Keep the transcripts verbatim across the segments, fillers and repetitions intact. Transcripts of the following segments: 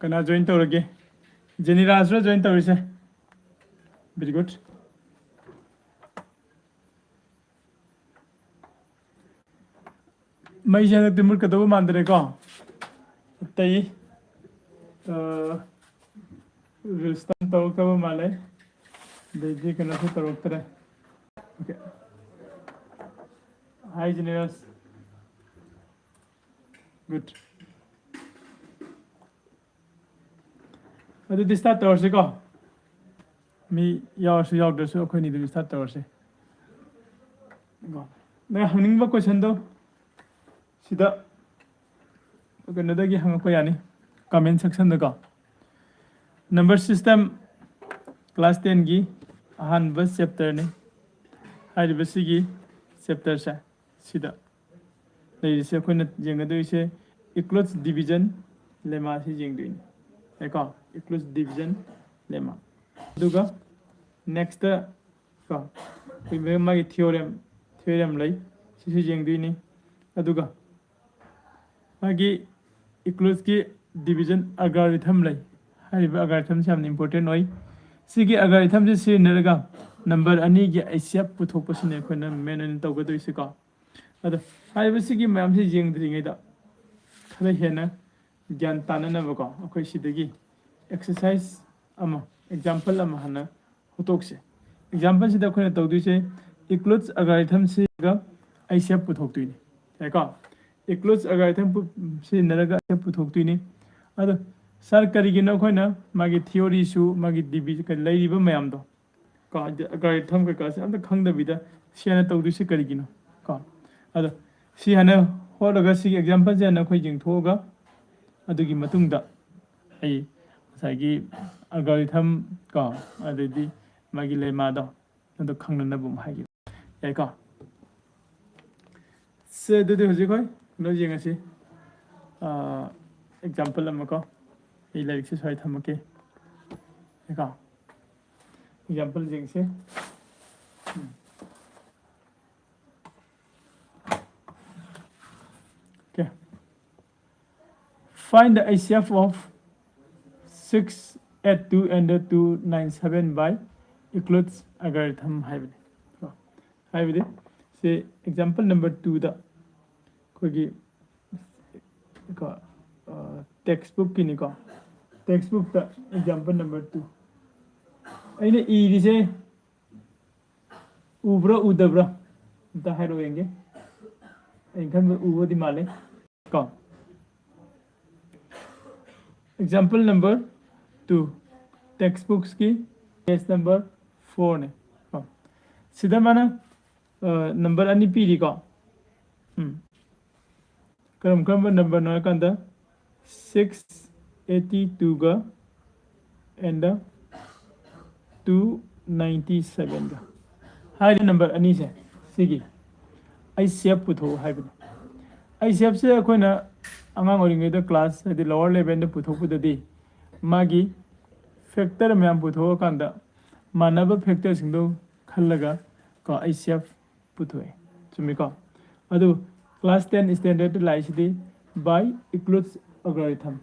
ꯀꯅꯥ join ꯇꯧꯔꯒꯦ? ꯖꯦꯅꯤꯔꯥꯖꯔꯣ join ꯇꯧꯔꯤꯁꯦ? Very good. ꯃꯩꯁꯦ ꯍꯟꯗꯛꯇꯤ ꯃꯨꯠꯀꯗꯧꯕ ꯃꯥꯟꯗ꯭ꯔꯦꯀꯣ꯫ ꯑꯇꯩ, ꯑ, reels ꯇꯧꯔꯛꯇꯕ ꯃꯥꯜꯂꯦ꯫ ꯑꯗꯩꯗꯤ ꯀꯩꯅꯣꯁꯨ ꯇꯧꯔꯛꯇ꯭ꯔꯦ꯫ Okay. Hi, Generous. Good. ꯑꯗꯨꯗꯤ start ꯇꯧꯔꯁꯤꯀꯣ꯫ ꯃꯤ ꯌꯥꯎꯔꯁꯨ ꯌꯥꯎꯗ꯭ꯔꯁꯨ ꯑꯩꯈꯣꯏꯅꯤ ꯑꯗꯨꯝ start ꯇꯧꯔꯁꯤ꯫ ꯀꯣ꯫ ꯅꯪ ꯍꯪꯅꯤꯡꯕ questionꯗꯣ ꯁꯤꯗ ꯀꯩꯅꯣꯗꯒꯤ ꯍꯪꯉꯛꯄ ꯌꯥꯅꯤ, comment sectionꯗꯀꯣ꯫ Number system class tenꯒꯤ ꯑꯍꯥꯟꯕ chapterꯅꯤ꯫ ꯍꯥꯏꯔꯤꯕ ꯁꯤꯒꯤ chapterꯁꯦ ꯁꯤꯗ ꯂꯩꯔꯤꯁꯦ ꯑꯩꯈꯣꯏꯅ ꯌꯦꯡꯒꯗꯣꯏꯁꯦ Euclid's division lemmaꯁꯤ ꯌꯦꯡꯗꯣꯏꯅꯤ꯫ ꯌꯥꯏꯀꯣ? Euclid's division lemma꯫ ꯑꯗꯨꯒ next ꯀꯣ, ꯑꯩꯈꯣꯏ ꯃꯥꯒꯤ theorem, theorem ꯂꯩ, ꯁꯤꯁꯨ ꯌꯦꯡꯗꯣꯏꯅꯤ꯫ ꯑꯗꯨꯒ ꯃꯥꯒꯤ Euclidꯁꯀꯤ division algorithm ꯂꯩ꯫ ꯍꯥꯏꯔꯤꯕ algorithmꯁꯤ ꯌꯥꯝꯅ important ꯑꯣꯏ꯫ ꯁꯤꯒꯤ algorithmꯁꯤ ꯁꯤꯖꯤꯟꯅꯔꯒ number ꯑꯅꯤꯒꯤ H C F ꯄꯨꯊꯣꯛꯄꯁꯤꯅꯦ ꯑꯩꯈꯣꯏꯅ main ꯑꯣꯏꯅ ꯇꯧꯒꯗꯣꯏꯁꯤꯀꯣ꯫ ꯑꯗꯣ ꯍꯥꯏꯔꯤꯕ ꯁꯤꯒꯤ ꯃꯌꯥꯝꯁꯤ ꯌꯦꯡꯗ꯭ꯔꯤꯉꯩꯗ ꯈꯔ ꯍꯦꯟꯅ ꯒ꯭ꯌꯥꯟ ꯇꯥꯅꯅꯕꯀꯣ, ꯑꯩꯈꯣꯏ ꯁꯤꯗꯒꯤ exercise ꯑꯃ, example ꯑꯃ ꯍꯥꯟꯅ ꯍꯧꯗꯣꯛꯁꯦ꯫ Exampleꯁꯤꯗ ꯑꯩꯈꯣꯏꯅ ꯇꯧꯗꯣꯏꯁꯦ Euclid's algorithmꯁꯤꯒ H C F ꯄꯨꯊꯣꯛꯇꯣꯏꯅꯤ꯫ ꯌꯥꯏꯀꯣ? Euclid's algorithm ꯄꯨ-, ꯁꯤꯖꯤꯟꯅꯔꯒ H C F ꯄꯨꯊꯣꯛꯇꯣꯏꯅꯤ꯫ ꯑꯗꯣ sir, ꯀꯔꯤꯒꯤꯅꯣ ꯑꯩꯈꯣꯏꯅ ꯃꯥꯒꯤ theoryꯁꯨ, ꯃꯥꯒꯤ divi-, ꯀ-, ꯂꯩꯔꯤꯕ ꯃꯌꯥꯝꯗꯣ, ꯀꯣ, algorithm ꯀꯩꯀꯥꯁꯦ ꯑꯝꯇ ꯈꯪꯗꯕꯤꯗ ꯁꯤ ꯍꯥꯟꯅ ꯇꯧꯗꯣꯏꯁꯦ ꯀꯔꯤꯒꯤꯅꯣ? ꯀꯣ, ꯑꯗꯣ ꯁꯤ ꯍꯥꯟꯅ ꯍꯣꯠꯂꯒ, ꯁꯤꯒꯤ exampleꯁꯦ ꯍꯥꯟꯅ ꯑꯩꯈꯣꯏ ꯌꯦꯡꯊꯣꯛꯑꯒ, ꯑꯗꯨꯒꯤ ꯃꯇꯨꯡꯗ ꯑꯩ ꯉꯁꯥꯏꯒꯤ algorithm ꯀꯣ, ꯑꯗꯩꯗꯤ ꯃꯥꯒꯤ lemmaꯗꯣ ꯑꯗꯨ ꯈꯪꯅꯅꯕ ꯑꯃꯨꯛ ꯍꯥꯏꯒꯦ꯫ ꯌꯥꯏꯀꯣ? ꯁꯦ, ꯑꯗꯨꯗꯤ ꯍꯧꯖꯤꯛ ꯑꯩꯈꯣꯏ ꯀꯩꯅꯣ ꯌꯦꯡꯉꯁꯤ꯫ ꯑꯥ, example ꯑꯃꯀꯣ꯫ ꯑꯩ ꯂꯥꯏꯔꯤꯛꯁꯦ ꯁ꯭ꯋꯥꯏ ꯊꯝꯃꯛꯀꯦ꯫ ꯌꯥꯏꯀꯣ? Example ꯌꯦꯡꯁꯦ꯫ ꯎꯝ꯫ Okay. Find the H C F of six eight two and two nine seven by Euclid's algorithm ꯍꯥꯏꯕꯅꯤ꯫ ꯀꯣ, ꯍꯥꯏꯕꯗꯤ ꯁꯤ example number two ꯗ ꯑꯩꯈꯣꯏꯒꯤ ꯀꯣ, text book ꯀꯤꯅꯤꯀꯣ, text book ꯇ example number two ꯑꯩꯅ ꯏꯔꯤꯁꯦ ꯎꯕ꯭ꯔꯥ ꯎꯗꯕ꯭ꯔꯥ ꯑꯝꯇ ꯍꯥꯏꯔꯛꯑꯣ ꯌꯦꯡꯒꯦ꯫ ꯑꯩꯅ ꯈꯟꯕ ꯎꯕꯗꯤ ꯃꯥꯜꯂꯦ ꯀꯣ꯫ Example number two, text books ꯀꯤ page number four ꯅꯦ ꯀꯣ꯫ ꯁꯤꯗ ꯃꯥꯅ number ꯑꯅꯤ ꯄꯤꯔꯤꯀꯣ꯫ ꯎꯝ꯫ ꯀꯔꯝ ꯀꯔꯝꯕ number ꯅꯣ ꯍꯥꯏꯀꯥꯟꯗ six eighty two ꯒ and two ninety seven ꯒ ꯍꯥꯏꯔꯤꯕ number ꯑꯅꯤꯁꯦ, ꯁꯤꯒꯤ H C F ꯄꯨꯊꯣꯛꯎ ꯍꯥꯏꯕꯅꯤ꯫ H C F ꯁꯦ ꯑꯩꯈꯣꯏꯅ ꯑꯉꯥꯡ ꯑꯣꯏꯔꯤꯉꯩꯗ class ꯍꯥꯏꯗꯤ lower level ꯗ ꯄꯨꯊꯣꯛꯄꯗꯗꯤ ꯃꯥꯒꯤ factor ꯃꯌꯥꯝ ꯄꯨꯊꯣꯛꯑꯀꯥꯟꯗ ꯃꯥꯟꯅꯕ factor ꯁꯤꯡꯗꯣ ꯈꯜꯂꯒ ꯀꯣ H C F ꯄꯨꯊꯣꯛꯑꯦ꯫ ꯆꯨꯝꯃꯤꯀꯣ? ꯑꯗꯨ class ten standard ꯇ ꯂꯥꯛꯏꯁꯤꯗꯤ by Euclid's algorithm꯫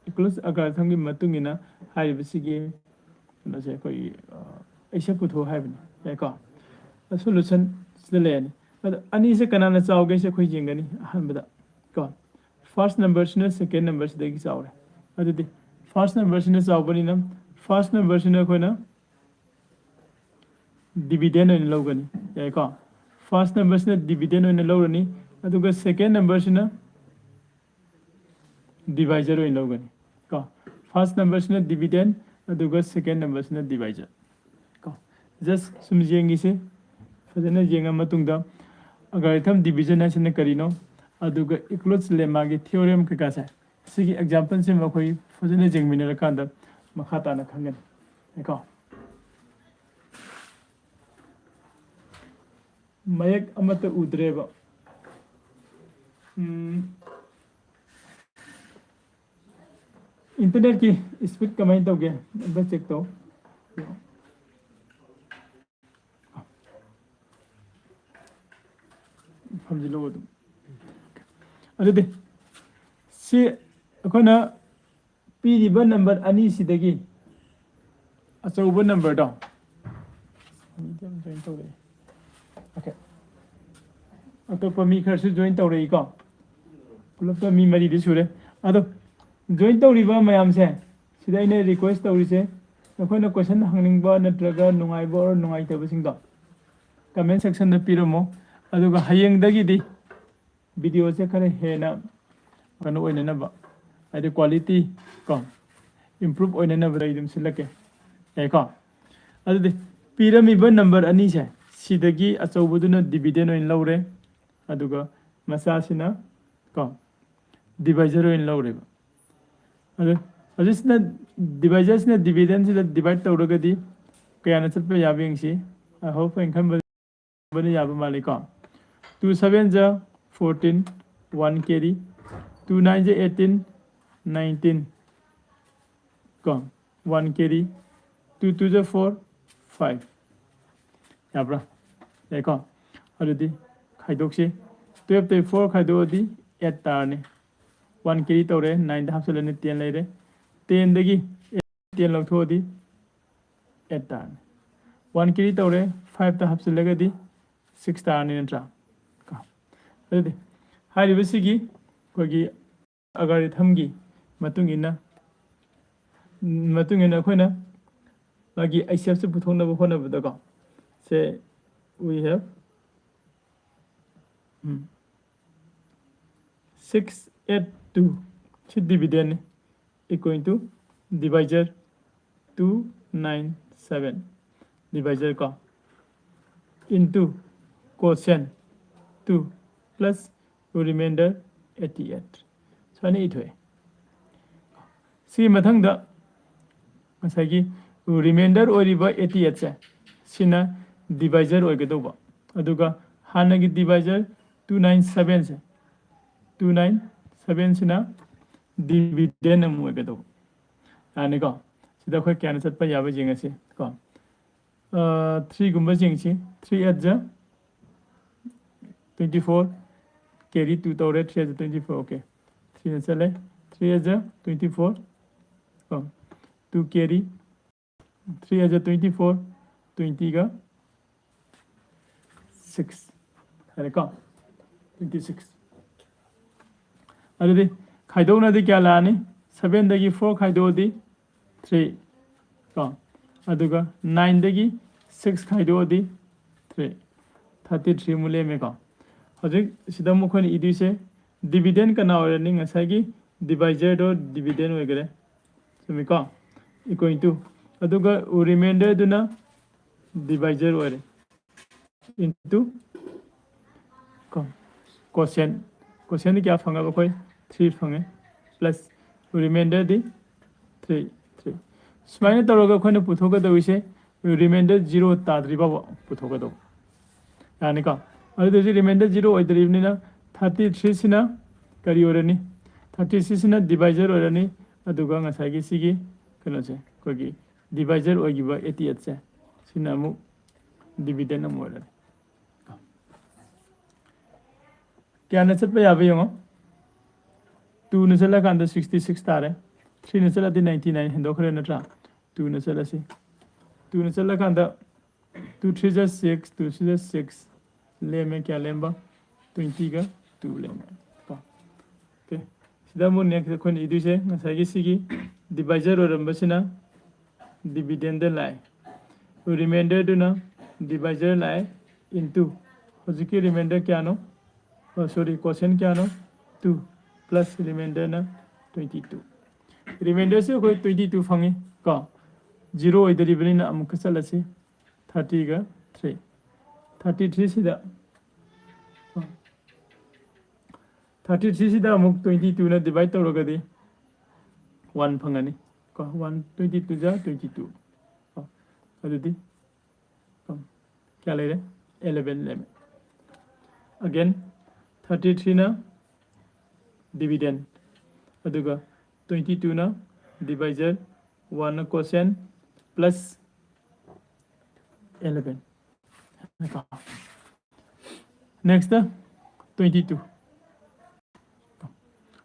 Euclid's algorithm ꯒꯤ ꯃꯇꯨꯡ ꯏꯟꯅ ꯍꯥꯏꯔꯤꯕꯁꯤꯒꯤ ꯀꯩꯅꯣꯁꯦ ꯑꯩꯈꯣꯏꯒꯤ H C F ꯄꯨꯊꯣꯛ ꯍꯥꯏꯕꯅꯤ꯫ ꯌꯥꯏꯀꯣ? Solution ꯁꯤꯗ ꯂꯩꯔꯅꯤ꯫ ꯑꯗꯣ ꯑꯅꯤꯁꯦ ꯀꯅꯥꯅ ꯆꯥꯎꯒꯦꯁꯦ ꯑꯩꯈꯣꯏ ꯌꯦꯡꯒꯅꯤ ꯑꯍꯥꯟꯕꯗ ꯀꯣ꯫ First number ꯁꯤꯅ second number ꯁꯤꯗꯒꯤ ꯆꯥꯎꯔꯦ꯫ ꯑꯗꯨꯗꯤ first number ꯁꯤꯅ ꯆꯥꯎꯕꯅꯤꯅ first number ꯁꯤꯅ ꯑꯩꯈꯣꯏꯅ dividend ꯑꯣꯏꯅ ꯂꯧꯒꯅꯤ꯫ ꯌꯥꯏꯀꯣ? First number ꯁꯤꯅ dividend ꯑꯣꯏꯅ ꯂꯧꯔꯅꯤ, ꯑꯗꯨꯒ second number ꯁꯤꯅ divisor ꯑꯣꯏꯅ ꯂꯧꯒꯅꯤ ꯀꯣ꯫ First number ꯁꯤꯅ dividend, ꯑꯗꯨꯒ second number ꯁꯤꯅ divisor ꯀꯣ꯫ Just ꯁꯨꯝ ꯌꯦꯡꯈꯤꯁꯦ꯫ ꯐꯖꯅ ꯌꯦꯡꯉ ꯃꯇꯨꯡꯗ algorithm division ꯍꯥꯏꯁꯤꯅ ꯀꯔꯤꯅꯣ, ꯑꯗꯨꯒ Euclid's lemma ꯒꯤ theorem ꯀꯩꯀꯥꯁꯦ, ꯁꯤꯒꯤ example ꯁꯤꯃ ꯑꯩꯈꯣꯏ ꯐꯖꯅ ꯌꯦꯡꯃꯤꯟꯅꯔꯀꯥꯟꯗ ꯃꯈꯥ ꯇꯥꯅ ꯈꯪꯒꯅꯤ ꯀꯣ꯫ ꯃꯌꯦꯛ ꯑꯃꯠꯇ ꯎꯗ꯭ꯔꯦꯕ꯫ ꯎꯝ, internet ꯀꯤ speed ꯀꯃꯥꯏꯅ ꯇꯧꯒꯦ ꯑꯝꯇ check ꯇꯧ꯫ ꯐꯝꯖꯤꯜꯂꯣ ꯑꯗꯨꯝ꯫ ꯑꯗꯨꯗꯤ ꯁꯤ ꯑꯩꯈꯣꯏꯅ ꯄꯤꯔꯤꯕ ꯅꯝꯕꯔ ꯑꯅꯤꯁꯤꯗꯒꯤ ꯑꯆꯧꯕ ꯅꯝꯕꯔꯗꯣ, ꯑꯅꯤꯗꯤ ꯑꯃ join ꯇꯧꯔꯛꯑꯦ꯫ Okay꯫ ꯑꯇꯣꯞꯄ ꯃꯤ ꯈꯔꯁꯨ join ꯇꯧꯔꯛꯏꯀꯣ꯫ ꯄꯨꯂꯞꯇ ꯃꯤ ꯃꯔꯤꯗꯤ ꯁꯨꯔꯦ꯫ ꯑꯗꯣ join ꯇꯧꯔꯤꯕ ꯃꯌꯥꯝꯁꯦ, ꯁꯤꯗ ꯑꯩꯅ request ꯇꯧꯔꯤꯁꯦ, ꯅꯈꯣꯏꯅ question ꯍꯪꯅꯤꯡꯕ ꯅꯠꯇ꯭ꯔꯒ ꯅꯨꯡꯉꯥꯏꯕ or ꯅꯨꯡꯉꯥꯏꯇꯕꯁꯤꯡꯗꯣ comment section ꯗ ꯄꯤꯔꯝꯃꯣ꯫ ꯑꯗꯨꯒ ꯍꯌꯦꯡꯗꯒꯤꯗꯤ video ꯁꯦ ꯈꯔ ꯍꯦꯟꯅ ꯀꯩꯅꯣ ꯑꯣꯏꯅꯅꯕ, ꯍꯥꯏꯗꯤ quality ꯀꯣ, improve ꯑꯣꯏꯅꯅꯕꯗ ꯑꯩ ꯑꯗꯨꯝ ꯁꯤꯜꯂꯛꯀꯦ꯫ ꯌꯥꯏꯀꯣ? ꯑꯗꯨꯗꯤ ꯄꯤꯔꯝꯃꯤꯕ ꯅꯝꯕꯔ ꯑꯅꯤꯁꯦ, ꯁꯤꯗꯒꯤ ꯑꯆꯧꯕꯗꯨꯅ dividend ꯑꯣꯏꯅ ꯂꯧꯔꯦ, ꯑꯗꯨꯒ ꯃꯆꯥꯁꯤꯅ ꯀꯣ divisor ꯑꯣꯏꯅ ꯂꯧꯔꯦꯕ꯫ ꯑꯗꯨ ꯍꯧꯖꯤꯛꯁꯤꯅ divisor ꯁꯤꯅ dividend ꯁꯤꯗ divide ꯇꯧꯔꯒꯗꯤ ꯀꯌꯥꯅ ꯆꯠꯄ ꯌꯥꯕ ꯌꯦꯡꯁꯤ꯫ I hope ꯑꯩꯅ ꯈꯟꯕꯗ ꯌꯥꯕ ꯃꯥꯜꯂꯤꯀꯣ꯫ Two seven ꯖ fourteen, one carry, two nine ꯖ eighteen, nineteen ꯀꯣ, one carry, two two ꯖ four, five꯫ ꯌꯥꯕ꯭ꯔꯥ? ꯌꯥꯏꯀꯣ꯫ ꯑꯗꯨꯗꯤ ꯈꯥꯏꯗꯣꯛꯁꯤ꯫ Twelve ꯇꯩ four ꯈꯥꯏꯗꯣꯛꯑꯗꯤ eight ꯇꯥꯔꯅꯤ꯫ One carry ꯇꯧꯔꯦ, nine ꯗ ꯍꯥꯞꯆꯤꯜꯂꯅꯤ, ten ꯂꯩꯔꯦ꯫ Ten ꯗꯒꯤ ten ꯂꯧꯊꯣꯛꯑꯗꯤ eight ꯇꯥꯔꯅꯤ꯫ One carry ꯇꯧꯔꯦ, five ꯇ ꯍꯥꯞꯆꯤꯜꯂꯒꯗꯤ six ꯇꯥꯔꯅꯤ, ꯅꯠꯇ꯭ꯔꯥ? ꯀꯣ꯫ ꯑꯗꯨꯗꯤ ꯍꯥꯏꯔꯤꯕꯁꯤꯒꯤ ꯑꯩꯈꯣꯏꯒꯤ algorithm ꯒꯤ ꯃꯇꯨꯡ ꯏꯟꯅ, ꯃꯇꯨꯡ ꯏꯟꯅ ꯑꯩꯈꯣꯏꯅ ꯃꯥꯒꯤ H C F ꯁꯦ ꯄꯨꯊꯣꯛꯅꯕ ꯍꯣꯠꯅꯕꯗꯀꯣ, ꯁꯦ we have, um, six eight two, ꯁꯤ dividend ꯅꯤ, equal to divisor two nine seven, divisor ꯀꯣ, into quotient two plus remainder eighty eight, ꯁꯨꯃꯥꯏꯅ ꯏꯊꯣꯛꯑꯦ꯫ ꯁꯤꯒꯤ ꯃꯊꯪꯗ ꯉꯁꯥꯏꯒꯤ remainder ꯑꯣꯏꯔꯤꯕ eighty eight ꯁꯦ, ꯁꯤꯅ divisor ꯑꯣꯏꯒꯗꯧꯕ, ꯑꯗꯨꯒ ꯍꯥꯟꯅꯒꯤ divisor two nine seven ꯁꯦ, two nine seven ꯁꯤꯅ dividend ꯑꯃꯨꯛ ꯑꯣꯏꯒꯗꯧꯕ꯫ ꯌꯥꯅꯤꯀꯣ? ꯁꯤꯗ ꯑꯩꯈꯣꯏ ꯀꯌꯥꯅ ꯆꯠꯄ ꯌꯥꯕ ꯌꯦꯡꯉꯁꯤ ꯀꯣ꯫ ꯑ, three ꯒꯨꯝꯕ ꯌꯦꯡꯁꯤ꯫ Three eight ꯖ twenty four, carry two ꯇꯧꯔꯦ, three eight ꯖ twenty four, okay꯫ Three ꯅ ꯆꯠꯂꯦ, three eight ꯖ twenty four, ꯀꯣ, two carry, three as a twenty four, twenty ꯒ six ꯍꯥꯏꯔꯦꯀꯣ, twenty six꯫ ꯑꯗꯨꯗꯤ ꯈꯥꯏꯗꯣꯛꯅꯗꯤ ꯀꯌꯥ ꯂꯥꯛꯑꯅꯤ? Seven ꯗꯒꯤ four ꯈꯥꯏꯗꯣꯛꯑꯗꯤ three ꯀꯣ, ꯑꯗꯨꯒ nine ꯗꯒꯤ six ꯈꯥꯏꯗꯣꯛꯑꯗꯤ three, thirty three ꯑꯃꯨꯛ ꯂꯦꯝꯃꯦꯀꯣ꯫ ꯍꯧꯖꯤꯛ ꯁꯤꯗ ꯑꯃꯨꯛ ꯑꯩꯈꯣꯏꯅ ꯏꯗꯣꯏꯁꯦ dividend ꯀꯅꯥ ꯑꯣꯏꯔꯅꯤ? ꯉꯁꯥꯏꯒꯤ divisor ꯗꯣ dividend ꯑꯣꯏꯈꯔꯦ, ꯆꯨꯝꯃꯤꯀꯣ? Equal to, ꯑꯗꯨꯒ remainder ꯗꯨꯅ divisor ꯑꯣꯏꯔꯦ into ꯀꯣ, quotient꯫ Quotient ꯗꯤ ꯀꯌꯥ ꯐꯪꯉꯕ? ꯑꯩꯈꯣꯏ three ꯐꯪꯉꯦ, plus remainder ꯗꯤ three, three꯫ ꯁꯨꯃꯥꯏꯅ ꯇꯧꯔꯒ ꯑꯩꯈꯣꯏꯅ ꯄꯨꯊꯣꯛꯀꯗꯧꯔꯤꯁꯦ remainder zero ꯇꯥꯗ꯭ꯔꯤ ꯐꯥꯎꯕ ꯄꯨꯊꯣꯛꯀꯗꯧꯕ꯫ ꯌꯥꯅꯤꯀꯣ? ꯑꯗꯨꯗꯤ ꯍꯧꯖꯤꯛ remainder zero ꯑꯣꯏꯗ꯭ꯔꯤꯕꯅꯤꯅ thirty three ꯁꯤꯅ ꯀꯔꯤ ꯑꯣꯏꯔꯅꯤ? Thirty three ꯁꯤꯅ divisor ꯑꯣꯏꯔꯅꯤ, ꯑꯗꯨꯒ ꯉꯁꯥꯏꯒꯤ ꯁꯤꯒꯤ ꯀꯩꯅꯣꯁꯦ, ꯑꯩꯈꯣꯏꯒꯤ divisor ꯑꯣꯏꯈꯤꯕ eighty eight ꯁꯦ, ꯁꯤꯅ ꯑꯃꯨꯛ dividend ꯑꯃꯨꯛ ꯑꯣꯏꯔꯅꯤ꯫ ꯀꯌꯥꯅ ꯆꯠꯄ ꯌꯥꯕ ꯌꯦꯡꯉꯣ꯫ Two ꯅ ꯆꯠꯂꯀꯥꯟꯗ sixty six ꯇꯥꯔꯦ, three ꯅ ꯆꯠꯂꯗꯤ ninety nine ꯍꯦꯟꯗꯣꯛꯈ꯭ꯔꯦ ꯅꯠꯇ꯭ꯔꯥ? Two ꯅ ꯆꯠꯂꯁꯤ, two ꯅ ꯆꯠꯂꯀꯥꯟꯗ two three ꯖ six, two three ꯖ six, ꯂꯦꯝꯃꯦ꯫ ꯀꯌꯥ ꯂꯦꯝꯕ? Twenty ꯒ two ꯂꯦꯝꯃꯦ ꯀꯣ꯫ Okay, ꯁꯤꯗ ꯑꯃꯨꯛ next ꯑꯩꯈꯣꯏꯅ ꯏꯗꯣꯏꯁꯦ ꯉꯁꯥꯏꯒꯤ ꯁꯤꯒꯤ divisor ꯑꯣꯏꯔꯝꯕꯁꯤꯅ dividend ꯗ ꯂꯥꯛꯑꯦ, remainder ꯗꯨꯅ divisor ꯂꯥꯛꯑꯦ into ꯍꯧꯖꯤꯛꯀꯤ remainder ꯀꯌꯥꯅꯣ? ꯑꯣ, sorry, quotient ꯀꯌꯥꯅꯣ? Two plus remainder ꯅ twenty two꯫ Remainder ꯁꯤ ꯑꯩꯈꯣꯏ twenty two ꯐꯪꯉꯤ ꯀꯣ꯫ Zero ꯑꯣꯏꯗꯣꯔꯤꯕꯅꯤꯅ ꯑꯃꯨꯛꯀ ꯆꯠꯂꯁꯤ, thirty ꯒ three꯫ Thirty three ꯁꯤꯗ, thirty three ꯁꯤꯗ ꯑꯃꯨꯛ twenty two ꯅ divide ꯇꯧꯔꯒꯗꯤ one ꯐꯪꯒꯅꯤ ꯀꯣ꯫ One, twenty two ꯖ twenty two꯫ ꯀꯣ, ꯑꯗꯨꯗꯤ ꯀꯌꯥ ꯂꯩꯔꯦ? Eleven ꯂꯩꯔꯦ꯫ Again, thirty three ꯅ dividend, ꯑꯗꯨꯒ twenty two ꯅ divisor, one ꯅ quotient, plus eleven꯫ Next, twenty two꯫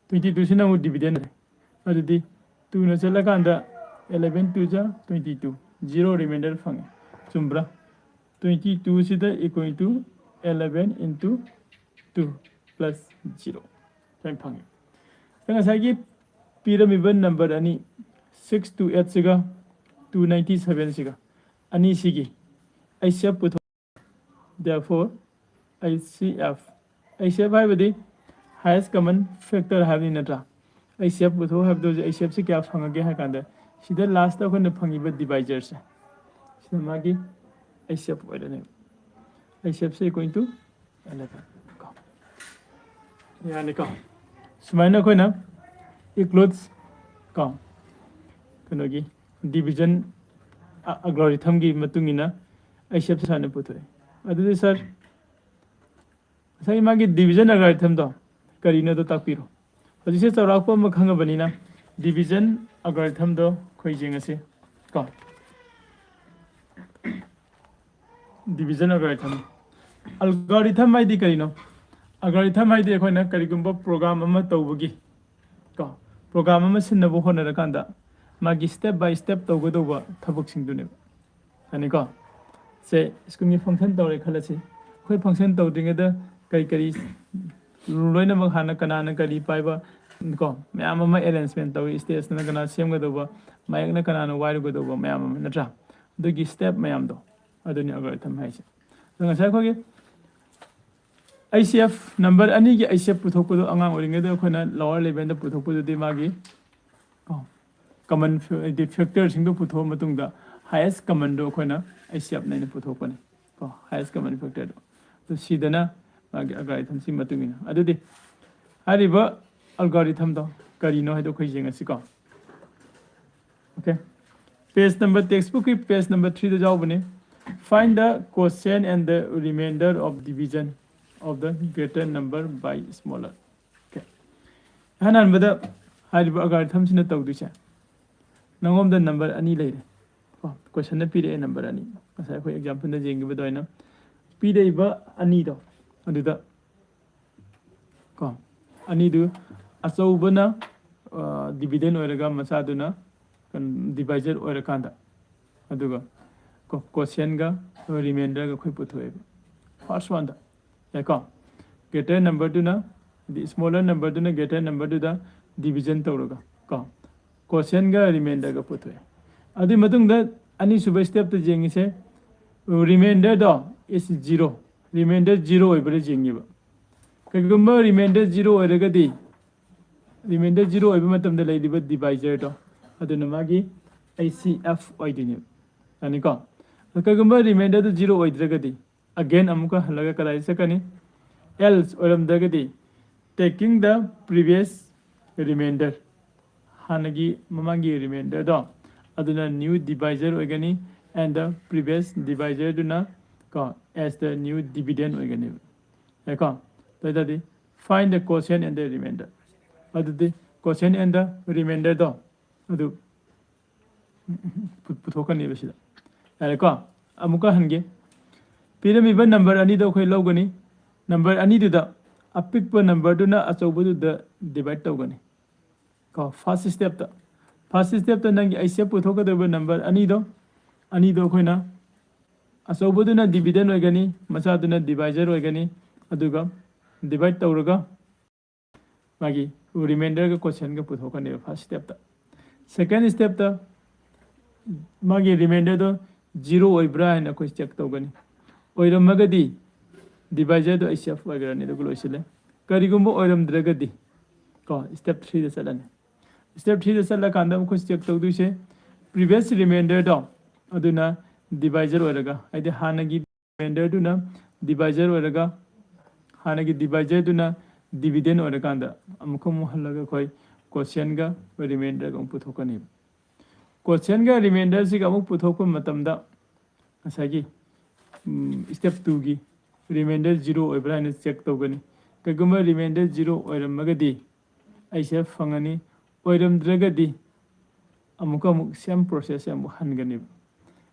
Twenty two ꯁꯤꯅ ꯑꯃꯨꯛ dividend ꯅꯦ꯫ ꯑꯗꯨꯗꯤ ꯇꯨꯅ ꯆꯠꯂꯀꯥꯟꯗ eleven two ꯖꯥ twenty two, zero remainder ꯐꯪꯉꯦ꯫ ꯆꯨꯝꯕ꯭ꯔꯥ? Twenty two ꯁꯤꯗ equal to eleven into two plus zero ꯁꯨꯃꯥꯏꯅ ꯐꯪꯉꯦ꯫ ꯑꯗ ꯉꯁꯥꯏꯒꯤ ꯄꯤꯔꯝꯃꯤꯕ ꯅꯝꯕꯔ ꯑꯅꯤ, six two eight ꯁꯤꯒ two ninety seven ꯁꯤꯒ, ꯑꯅꯤꯁꯤꯒꯤ H C F ꯄꯨꯊꯣꯛ therefore H C F, H C F ꯍꯥꯏꯕꯗꯤ highest common factor ꯍꯥꯏꯕꯅꯤ ꯅꯠꯇ꯭ꯔꯥ? H C F ꯄꯨꯊꯣꯛ ꯍꯥꯏꯕꯗꯨ ꯍꯧꯖꯤꯛ H C F ꯁꯤ ꯀꯌꯥ ꯐꯪꯉꯒꯦ ꯍꯥꯏ ꯀꯥꯟꯗ, ꯁꯤꯗ ꯂꯥꯁꯇ ꯑꯩꯈꯣꯏꯅ ꯐꯪꯉꯤꯕ ꯗꯤꯚꯥꯏꯖꯔꯁꯦ, ꯁꯤꯅ ꯃꯥꯒꯤ H C F ꯑꯣꯏꯔꯅꯦꯕ꯫ H C F ꯁꯤ equal to eleven ꯀꯣ꯫ ꯌꯥꯅꯤꯀꯣ? ꯁꯨꯃꯥꯏꯅ ꯑꯩꯈꯣꯏꯅ ꯏꯀ꯭ꯂꯣꯠꯁ ꯀꯣ, ꯀꯩꯅꯣꯒꯤ division algorithm ꯒꯤ ꯃꯇꯨꯡ ꯏꯟꯅ H C F ꯁꯨꯃꯥꯏꯅ ꯄꯨꯊꯣꯛꯑꯦ꯫ ꯑꯗꯨꯗꯤ ꯁꯥꯔ, ꯉꯁꯥꯏꯒꯤ ꯃꯥꯒꯤ division algorithm ꯗꯣ ꯀꯔꯤꯅꯣꯗꯣ ꯇꯥꯛꯄꯤꯔꯣ꯫ ꯍꯧꯖꯤꯛꯁꯦ ꯆꯥꯎꯔꯥꯛꯄ ꯑꯃ ꯈꯪꯉꯕꯅꯤꯅ division algorithm ꯗꯣ ꯑꯩꯈꯣꯏ ꯌꯦꯡꯉꯁꯤ ꯀꯣ꯫ Division algorithm, algorithm ꯍꯥꯏꯗꯤ ꯀꯔꯤꯅꯣ? Algorithm ꯍꯥꯏꯗꯤ ꯑꯩꯈꯣꯏꯅ ꯀꯔꯤꯒꯨꯝꯕ program ꯑꯃ ꯇꯧꯕꯒꯤ ꯀꯣ, program ꯑꯃ ꯁꯤꯟꯅꯕ ꯍꯣꯠꯅꯔꯀꯥꯟꯗ ꯃꯥꯒꯤ step by step ꯇꯧꯒꯗꯧꯕ ꯊꯕꯛꯁꯤꯡꯗꯨꯅꯦꯕ꯫ ꯌꯥꯅꯤꯀꯣ? ꯁꯦ, ꯁ꯭ꯀꯨꯜꯒꯤ function ꯇꯧꯔꯦ ꯈꯜꯂꯁꯤ꯫ ꯑꯩꯈꯣꯏ function ꯇꯧꯗ꯭ꯔꯤꯉꯩꯗ ꯀꯔꯤ ꯀꯔꯤ ꯂꯣꯏꯅꯃꯛ ꯍꯥꯟꯅ ꯀꯅꯥꯅ ꯀꯔꯤ ꯄꯥꯏꯕ ꯀꯣ, ꯃꯌꯥꯝ ꯑꯃ arrangement ꯇꯧꯏ, stage ꯅ ꯀꯅꯥ ꯁꯦꯝꯒꯗꯧꯕ, ꯃꯥꯏꯛꯅ ꯀꯅꯥꯅ ꯋꯥꯏꯔꯨꯒꯗꯧꯕ, ꯃꯌꯥꯝ ꯑꯃ, ꯅꯠꯇ꯭ꯔꯥ? ꯑꯗꯨꯒꯤ step ꯃꯌꯥꯝꯗꯣ, ꯑꯗꯨꯅꯤ algorithm ꯍꯥꯏꯁꯦ꯫ ꯑꯗꯣ ꯉꯁꯥꯏ ꯑꯩꯈꯣꯏꯒꯤ H C F ꯅꯝꯕꯔ ꯑꯅꯤꯒꯤ H C F ꯄꯨꯊꯣꯛꯄꯗꯣ, ꯑꯉꯥꯡ ꯑꯣꯏꯔꯤꯉꯩꯗ ꯑꯩꯈꯣꯏꯅ lower level ꯗ ꯄꯨꯊꯣꯛꯄꯗꯨꯗꯤ ꯃꯥꯒꯤ ꯀꯣ, common ꯐꯦ-, ꯍꯥꯏꯗꯤ factor ꯁꯤꯡꯗꯣ ꯄꯨꯊꯣꯛꯑ ꯃꯇꯨꯡꯗ highest common ꯗꯣ ꯑꯩꯈꯣꯏꯅ H C F ꯅ ꯑꯩꯅ ꯄꯨꯊꯣꯛꯄꯅꯤ ꯀꯣ, highest common factor ꯗꯣ꯫ ꯑꯗꯨ ꯁꯤꯗꯅ ꯃꯥꯒꯤ algorithm ꯁꯤ ꯃꯇꯨꯡ ꯏꯟꯅ꯫ ꯑꯗꯨꯗꯤ ꯍꯥꯏꯔꯤꯕ algorithm ꯗꯣ ꯀꯔꯤꯅꯣ ꯍꯥꯏꯗꯣ ꯑꯩꯈꯣꯏ ꯌꯦꯡꯉꯁꯤ ꯀꯣ꯫ Okay, page number, textbook ꯀꯤ page number three ꯗ ꯌꯥꯎꯕꯅꯤ꯫ Find the quotient and the remainder of division of the greater number by smaller. Okay, ꯏꯍꯥꯟ ꯍꯥꯟꯕꯗ ꯍꯥꯏꯔꯤꯕ algorithm ꯁꯤꯅ ꯇꯧꯗꯣꯏꯁꯦ, ꯅꯉꯣꯟꯗ ꯅꯝꯕꯔ ꯑꯅꯤ ꯂꯩꯔꯦ ꯀꯣ, question ꯅ ꯄꯤꯔꯛꯑꯦ ꯅꯝꯕꯔ ꯑꯅꯤ꯫ ꯉꯁꯥꯏ ꯑꯩꯈꯣꯏ example ꯗ ꯌꯦꯡꯈꯤꯕ ꯑꯗꯨꯃꯥꯏꯅ ꯄꯤꯔꯛꯏꯕ ꯑꯅꯤꯗꯣ, ꯑꯗꯨꯗ ꯀꯣ, ꯑꯅꯤꯗꯨ ꯑꯆꯧꯕꯅ dividend ꯑꯣꯏꯔꯒ ꯃꯆꯥꯗꯨꯅ divisor ꯑꯣꯏꯔꯀꯥꯟꯗ, ꯑꯗꯨꯒ quotient ꯒ remainder ꯒ ꯑꯩꯈꯣꯏ ꯄꯨꯊꯣꯛꯑꯦꯕ first one ꯗ꯫ ꯌꯥꯏꯀꯣ? Greater number ꯗꯨꯅ, ꯍꯥꯏꯗꯤ smaller number ꯗꯨꯅ greater number ꯗꯨꯗ division ꯇꯧꯔꯒ ꯀꯣ, quotient ꯒ remainder ꯒ ꯄꯨꯊꯣꯛꯑꯦ꯫ ꯑꯗꯨꯒꯤ ꯃꯇꯨꯡꯗ ꯑꯅꯤꯁꯨꯕ step ꯇ ꯌꯦꯡꯉꯤꯁꯦ remainder ꯗꯣ is zero, remainder zero ꯑꯣꯏꯕ꯭ꯔꯥ ꯌꯦꯡꯉꯤꯕ꯫ ꯀꯩꯒꯨꯝꯕ remainder zero ꯑꯣꯏꯔꯒꯗꯤ, remainder zero ꯑꯣꯏꯕ ꯃꯇꯝꯗ ꯂꯩꯔꯤꯕ divisor ꯗꯣ, ꯑꯗꯨꯅ ꯃꯥꯒꯤ H C F ꯑꯣꯏꯗꯣꯏꯅꯦꯕ꯫ ꯌꯥꯅꯤꯀꯣ? ꯀꯩꯒꯨꯝꯕ remainder ꯗꯨ zero ꯑꯣꯏꯗ꯭ꯔꯒꯗꯤ, again ꯑꯃꯨꯛꯀ ꯍꯜꯂꯒ ꯀꯗꯥꯏꯗ ꯆꯠꯀꯅꯤ? Else ꯑꯣꯏꯔꯝꯗ꯭ꯔꯒꯗꯤ, taking the previous remainder, ꯍꯥꯟꯅꯒꯤ ꯃꯃꯥꯡꯒꯤ remainder ꯗꯣ, ꯑꯗꯨꯅ new divisor ꯑꯣꯏꯒꯅꯤ, and the previous divisor ꯗꯨꯅ ꯀꯣ, as the new dividend ꯑꯣꯏꯒꯅꯦꯕ꯫ ꯌꯥꯏꯀꯣ? ꯑꯗꯨ ꯑꯣꯏꯇꯥꯔꯗꯤ, find the quotient and the remainder꯫ ꯑꯗꯨꯗꯤ quotient and the remainder ꯗꯣ ꯑꯗꯨ ꯄꯨ-, ꯄꯨꯊꯣꯛꯀꯅꯦꯕ ꯁꯤꯗ꯫ ꯌꯥꯔꯦꯀꯣ? ꯑꯃꯨꯛꯀ ꯍꯟꯒꯦ꯫ ꯄꯤꯔꯝꯃꯤꯕ number ꯑꯅꯤꯗꯣ ꯑꯩꯈꯣꯏ ꯂꯧꯒꯅꯤ꯫ Number ꯑꯅꯤꯗꯨꯗ ꯑꯄꯤꯛꯄ number ꯗꯨꯅ ꯑꯆꯧꯕꯗꯨꯗ divide ꯇꯧꯒꯅꯤ꯫ ꯀꯣ, first step ꯇ꯫ First step ꯇ ꯅꯪꯒꯤ H C F ꯄꯨꯊꯣꯛꯀꯗꯧꯔꯤꯕ number ꯑꯅꯤꯗꯣ, ꯑꯅꯤꯗꯣ ꯑꯩꯈꯣꯏꯅ ꯑꯆꯧꯕꯗꯨꯅ dividend ꯑꯣꯏꯒꯅꯤ, ꯃꯆꯥꯗꯨꯅ divisor ꯑꯣꯏꯒꯅꯤ, ꯑꯗꯨꯒ divide ꯇꯧꯔꯒ ꯃꯥꯒꯤ remainder ꯒ quotient ꯒ ꯄꯨꯊꯣꯛꯀꯅꯦꯕ first step ꯇ꯫ Second step ꯇ ꯃꯥꯒꯤ remainder ꯗꯣ zero ꯑꯣꯏꯕ꯭ꯔꯥ ꯍꯥꯏꯅ ꯑꯩꯈꯣꯏ check ꯇꯧꯒꯅꯤ꯫ ꯑꯣꯏꯔꯝꯃꯒꯗꯤ divisor ꯗꯣ H C F ꯑꯣꯏꯈ꯭ꯔꯅꯤ, ꯑꯗꯨꯒ ꯂꯣꯏꯁꯤꯜꯂꯦ꯫ ꯀꯔꯤꯒꯨꯝꯕ ꯑꯣꯏꯔꯝꯗ꯭ꯔꯒꯗꯤ ꯀꯣ, step three ꯗ ꯆꯠꯂꯅꯤ꯫ Step three ꯗ ꯆꯠꯂꯀꯥꯟꯗ ꯑꯩꯈꯣꯏ check ꯇꯧꯗꯣꯏꯁꯦ previous remainder ꯗꯣ, ꯑꯗꯨꯅ divisor ꯑꯣꯏꯔꯒ, ꯍꯥꯏꯗꯤ ꯍꯥꯟꯅꯒꯤ remainder ꯗꯨꯅ divisor ꯑꯣꯏꯔꯒ, ꯍꯥꯟꯅꯒꯤ divisor ꯗꯨꯅ dividend ꯑꯣꯏꯔꯀꯥꯟꯗ ꯑꯃꯨꯛꯀ ꯑꯃꯨꯛ ꯍꯜꯂꯒ ꯑꯩꯈꯣꯏ quotient ꯒ remainder ꯒ ꯑꯃꯨꯛ ꯄꯨꯊꯣꯛꯀꯅꯦꯕ꯫ Quotient ꯒ remainder ꯁꯤꯒ ꯑꯃꯨꯛ ꯄꯨꯊꯣꯛꯄ ꯃꯇꯝꯗ ꯉꯁꯥꯏꯒꯤ, ꯎꯝ, step two ꯒꯤ remainder zero ꯑꯣꯏꯕ꯭ꯔꯥ ꯍꯥꯏꯅ check ꯇꯧꯒꯅꯤ꯫ ꯀꯩꯒꯨꯝꯕ remainder zero ꯑꯣꯏꯔꯝꯃꯒꯗꯤ H C F ꯐꯪꯉꯅꯤ, ꯑꯣꯏꯔꯝꯗ꯭ꯔꯒꯗꯤ ꯑꯃꯨꯛꯀ ꯑꯃꯨꯛ same process ꯁꯦ ꯑꯃꯨꯛ ꯍꯟꯒꯅꯦꯕ꯫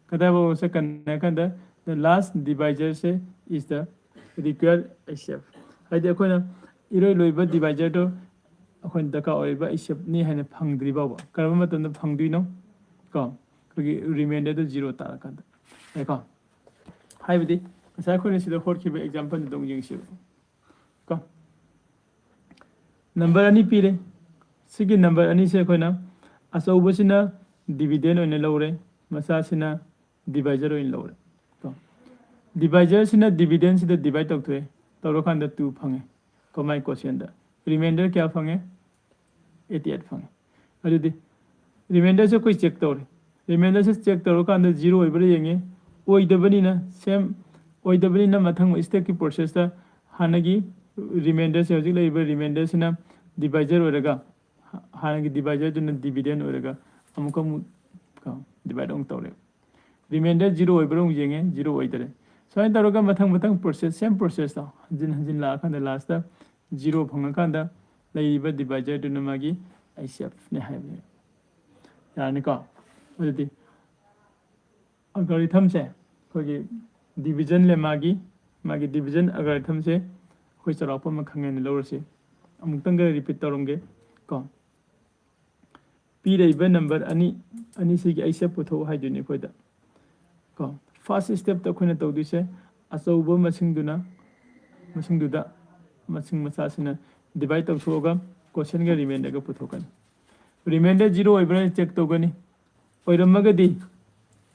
ꯀꯗꯥꯏꯐꯥꯎꯕ ꯆꯠꯀꯅꯤ ꯍꯥꯏ ꯀꯥꯟꯗ, the last divisor say is the required H C F꯫ ꯍꯥꯏꯗꯤ ꯑꯩꯈꯣꯏꯅ ꯏꯔꯣꯏ ꯂꯣꯏꯕ divisor ꯗꯣ ꯑꯩꯈꯣꯏꯅ ꯗꯔꯀꯥꯔ ꯑꯣꯏꯔꯤꯕ ꯑꯩꯁꯦꯞꯅꯤ ꯍꯥꯏꯅ ꯐꯪꯗ꯭ꯔꯤ ꯐꯥꯎꯕ꯫ ꯀꯔꯝꯕ ꯃꯇꯝꯗ ꯐꯪꯗꯣꯏꯅꯣ? ꯀꯣ, ꯑꯩꯈꯣꯏꯒꯤ ꯔꯤꯃꯥꯏꯟꯗꯔꯗꯨ ꯖꯤꯔꯣ ꯇꯥꯔꯀꯥꯟꯗ꯫ ꯌꯥꯏꯀꯣ? ꯍꯥꯏꯕꯗꯤ ꯉꯁꯥꯏ ꯑꯩꯈꯣꯏꯅ ꯁꯤꯗ ꯍꯣꯠꯈꯤꯕ ꯑꯦꯛꯖꯥꯝꯄꯜꯗꯨꯗ ꯑꯃꯨꯛ ꯌꯦꯡꯁꯤꯕ꯫ ꯀꯣ, ꯅꯝꯕꯔ ꯑꯅꯤ ꯄꯤꯔꯦ꯫ ꯁꯤꯒꯤ ꯅꯝꯕꯔ ꯑꯅꯤꯁꯦ ꯑꯩꯈꯣꯏꯅ ꯑꯆꯧꯕꯁꯤꯅ ꯗꯤꯚꯤꯗꯦꯟ ꯑꯣꯏꯅ ꯂꯧꯔꯦ, ꯃꯆꯥꯁꯤꯅ ꯗꯤꯚꯥꯏꯖꯔ ꯑꯣꯏꯅ ꯂꯧꯔꯦ꯫ ꯀꯣ, ꯗꯤꯚꯥꯏꯖꯔꯁꯤꯅ ꯗꯤꯚꯤꯗꯦꯟꯁꯤꯗ ꯗꯤꯚꯥꯏꯠ ꯇꯧꯊꯣꯛꯑꯦ, ꯇꯧꯔꯀꯥꯟꯗ ꯇꯨ ꯐꯪꯉꯦ꯫ ꯀꯃꯥꯏ ꯀꯣꯁꯦꯟꯗ ꯔꯤꯃꯥꯏꯟꯗꯔ ꯀꯌꯥ ꯐꯪꯉꯦ? ꯑꯩꯠꯇꯤ ꯑꯩꯠ ꯐꯪꯉꯦ꯫ ꯑꯗꯨꯗꯤ ꯔꯤꯃꯥꯏꯟꯗꯔꯁꯦ ꯑꯩꯈꯣꯏ ꯆꯦꯛ ꯇꯧꯔꯦ꯫ ꯔꯤꯃꯥꯏꯟꯗꯔꯁꯦ ꯆꯦꯛ ꯇꯧꯔꯀꯥꯟꯗ ꯖꯤꯔꯣ ꯑꯣꯏꯕ꯭ꯔꯥ ꯌꯦꯡꯉꯦ꯫ ꯑꯣꯏꯗꯕꯅꯤꯅ ꯁꯦꯝ ꯑꯣꯏꯗꯕꯅꯤꯅ ꯃꯊꯪ ꯁ꯭ꯇꯦꯞꯀꯤ ꯄ꯭ꯔꯣꯁꯦꯁꯇ ꯍꯥꯟꯅꯒꯤ ꯔꯤꯃꯥꯏꯟꯗꯔꯁꯦ, ꯍꯧꯖꯤꯛ ꯂꯩꯔꯤꯕ ꯔꯤꯃꯥꯏꯟꯗꯔꯁꯤꯅ ꯗꯤꯚꯥꯏꯖꯔ ꯑꯣꯏꯔꯒ, ꯍꯥꯟꯅꯒꯤ ꯗꯤꯚꯥꯏꯖꯔꯗꯨꯅ ꯗꯤꯚꯤꯗꯦꯟ ꯑꯣꯏꯔꯒ ꯑꯃꯨꯛꯀ ꯑꯃꯨꯛ ꯗꯤꯚꯥꯏꯠ ꯑꯃꯨꯛ ꯇꯧꯔꯦ꯫ ꯔꯤꯃꯥꯏꯟꯗꯔ ꯖꯤꯔꯣ ꯑꯣꯏꯕ꯭ꯔꯥ ꯑꯃꯨꯛ ꯌꯦꯡꯉꯦ, ꯖꯤꯔꯣ ꯑꯣꯏꯗꯔꯦ꯫ ꯁꯨꯃꯥꯏꯅ ꯇꯧꯔꯒ ꯃꯊꯪ ꯃꯊꯪ ꯄ꯭ꯔꯣꯁꯦꯁ, ꯁꯦꯝ ꯄ꯭ꯔꯣꯁꯦꯁꯇꯣ ꯍꯟꯖꯤꯟ ꯍꯟꯖꯤꯟ ꯂꯥꯛꯑꯀꯥꯟꯗ ꯂꯥꯁꯇ ꯖꯤꯔꯣ ꯐꯪꯉꯀꯥꯟꯗ ꯂꯩꯔꯤꯕ ꯗꯤꯚꯥꯏꯖꯔꯗꯨꯅ ꯃꯥꯒꯤ ꯑꯩꯁꯦꯞꯅꯦ ꯍꯥꯏꯕꯅꯦ꯫ ꯌꯥꯔꯅꯤꯀꯣ? ꯑꯗꯨꯗꯤ ꯑꯜꯒꯣꯔꯤꯊꯝꯁꯦ ꯑꯩꯈꯣꯏꯒꯤ ꯗꯤꯚꯤꯖꯟ ꯂꯦꯃꯥꯒꯤ, ꯃꯥꯒꯤ ꯗꯤꯚꯤꯖꯟ ꯑꯜꯒꯣꯔꯤꯊꯝꯁꯦ ꯑꯩꯈꯣꯏ ꯆꯥꯎꯔꯥꯛꯄ ꯑꯃ ꯈꯪꯉꯦꯅ ꯂꯧꯔꯁꯤ꯫ ꯑꯃꯨꯛꯇꯪꯒ ꯔꯤꯄꯤꯠ ꯇꯧꯔꯝꯒꯦ ꯀꯣ꯫ ꯄꯤꯔꯛꯏꯕ ꯅꯝꯕꯔ ꯑꯅꯤ, ꯑꯅꯤꯁꯤꯒꯤ ꯑꯩꯁꯦꯞ ꯄꯨꯊꯣꯛꯎ ꯍꯥꯏꯗꯣꯏꯅꯤ ꯑꯩꯈꯣꯏꯗ ꯀꯣ꯫ ꯐꯥꯔꯁ ꯁ꯭ꯇꯦꯞꯇ ꯑꯩꯈꯣꯏꯅ ꯇꯧꯗꯣꯏꯁꯦ ꯑꯆꯧꯕ ꯃꯁꯤꯡꯗꯨꯅ, ꯃꯁꯤꯡꯗꯨꯗ ꯃꯁꯤꯡ ꯃꯆꯥꯁꯤꯅ ꯗꯤꯚꯥꯏꯠ ꯇꯧꯊꯣꯛꯑꯒ ꯀꯣꯁꯦꯟꯒ ꯔꯤꯃꯥꯏꯟꯗꯔꯒ ꯄꯨꯊꯣꯛꯀꯅꯤ꯫ ꯔꯤꯃꯥꯏꯟꯗꯔ ꯖꯤꯔꯣ ꯑꯣꯏꯕ꯭ꯔꯥ ꯆꯦꯛ ꯇꯧꯒꯅꯤ꯫ ꯑꯣꯏꯔꯝꯃꯒꯗꯤ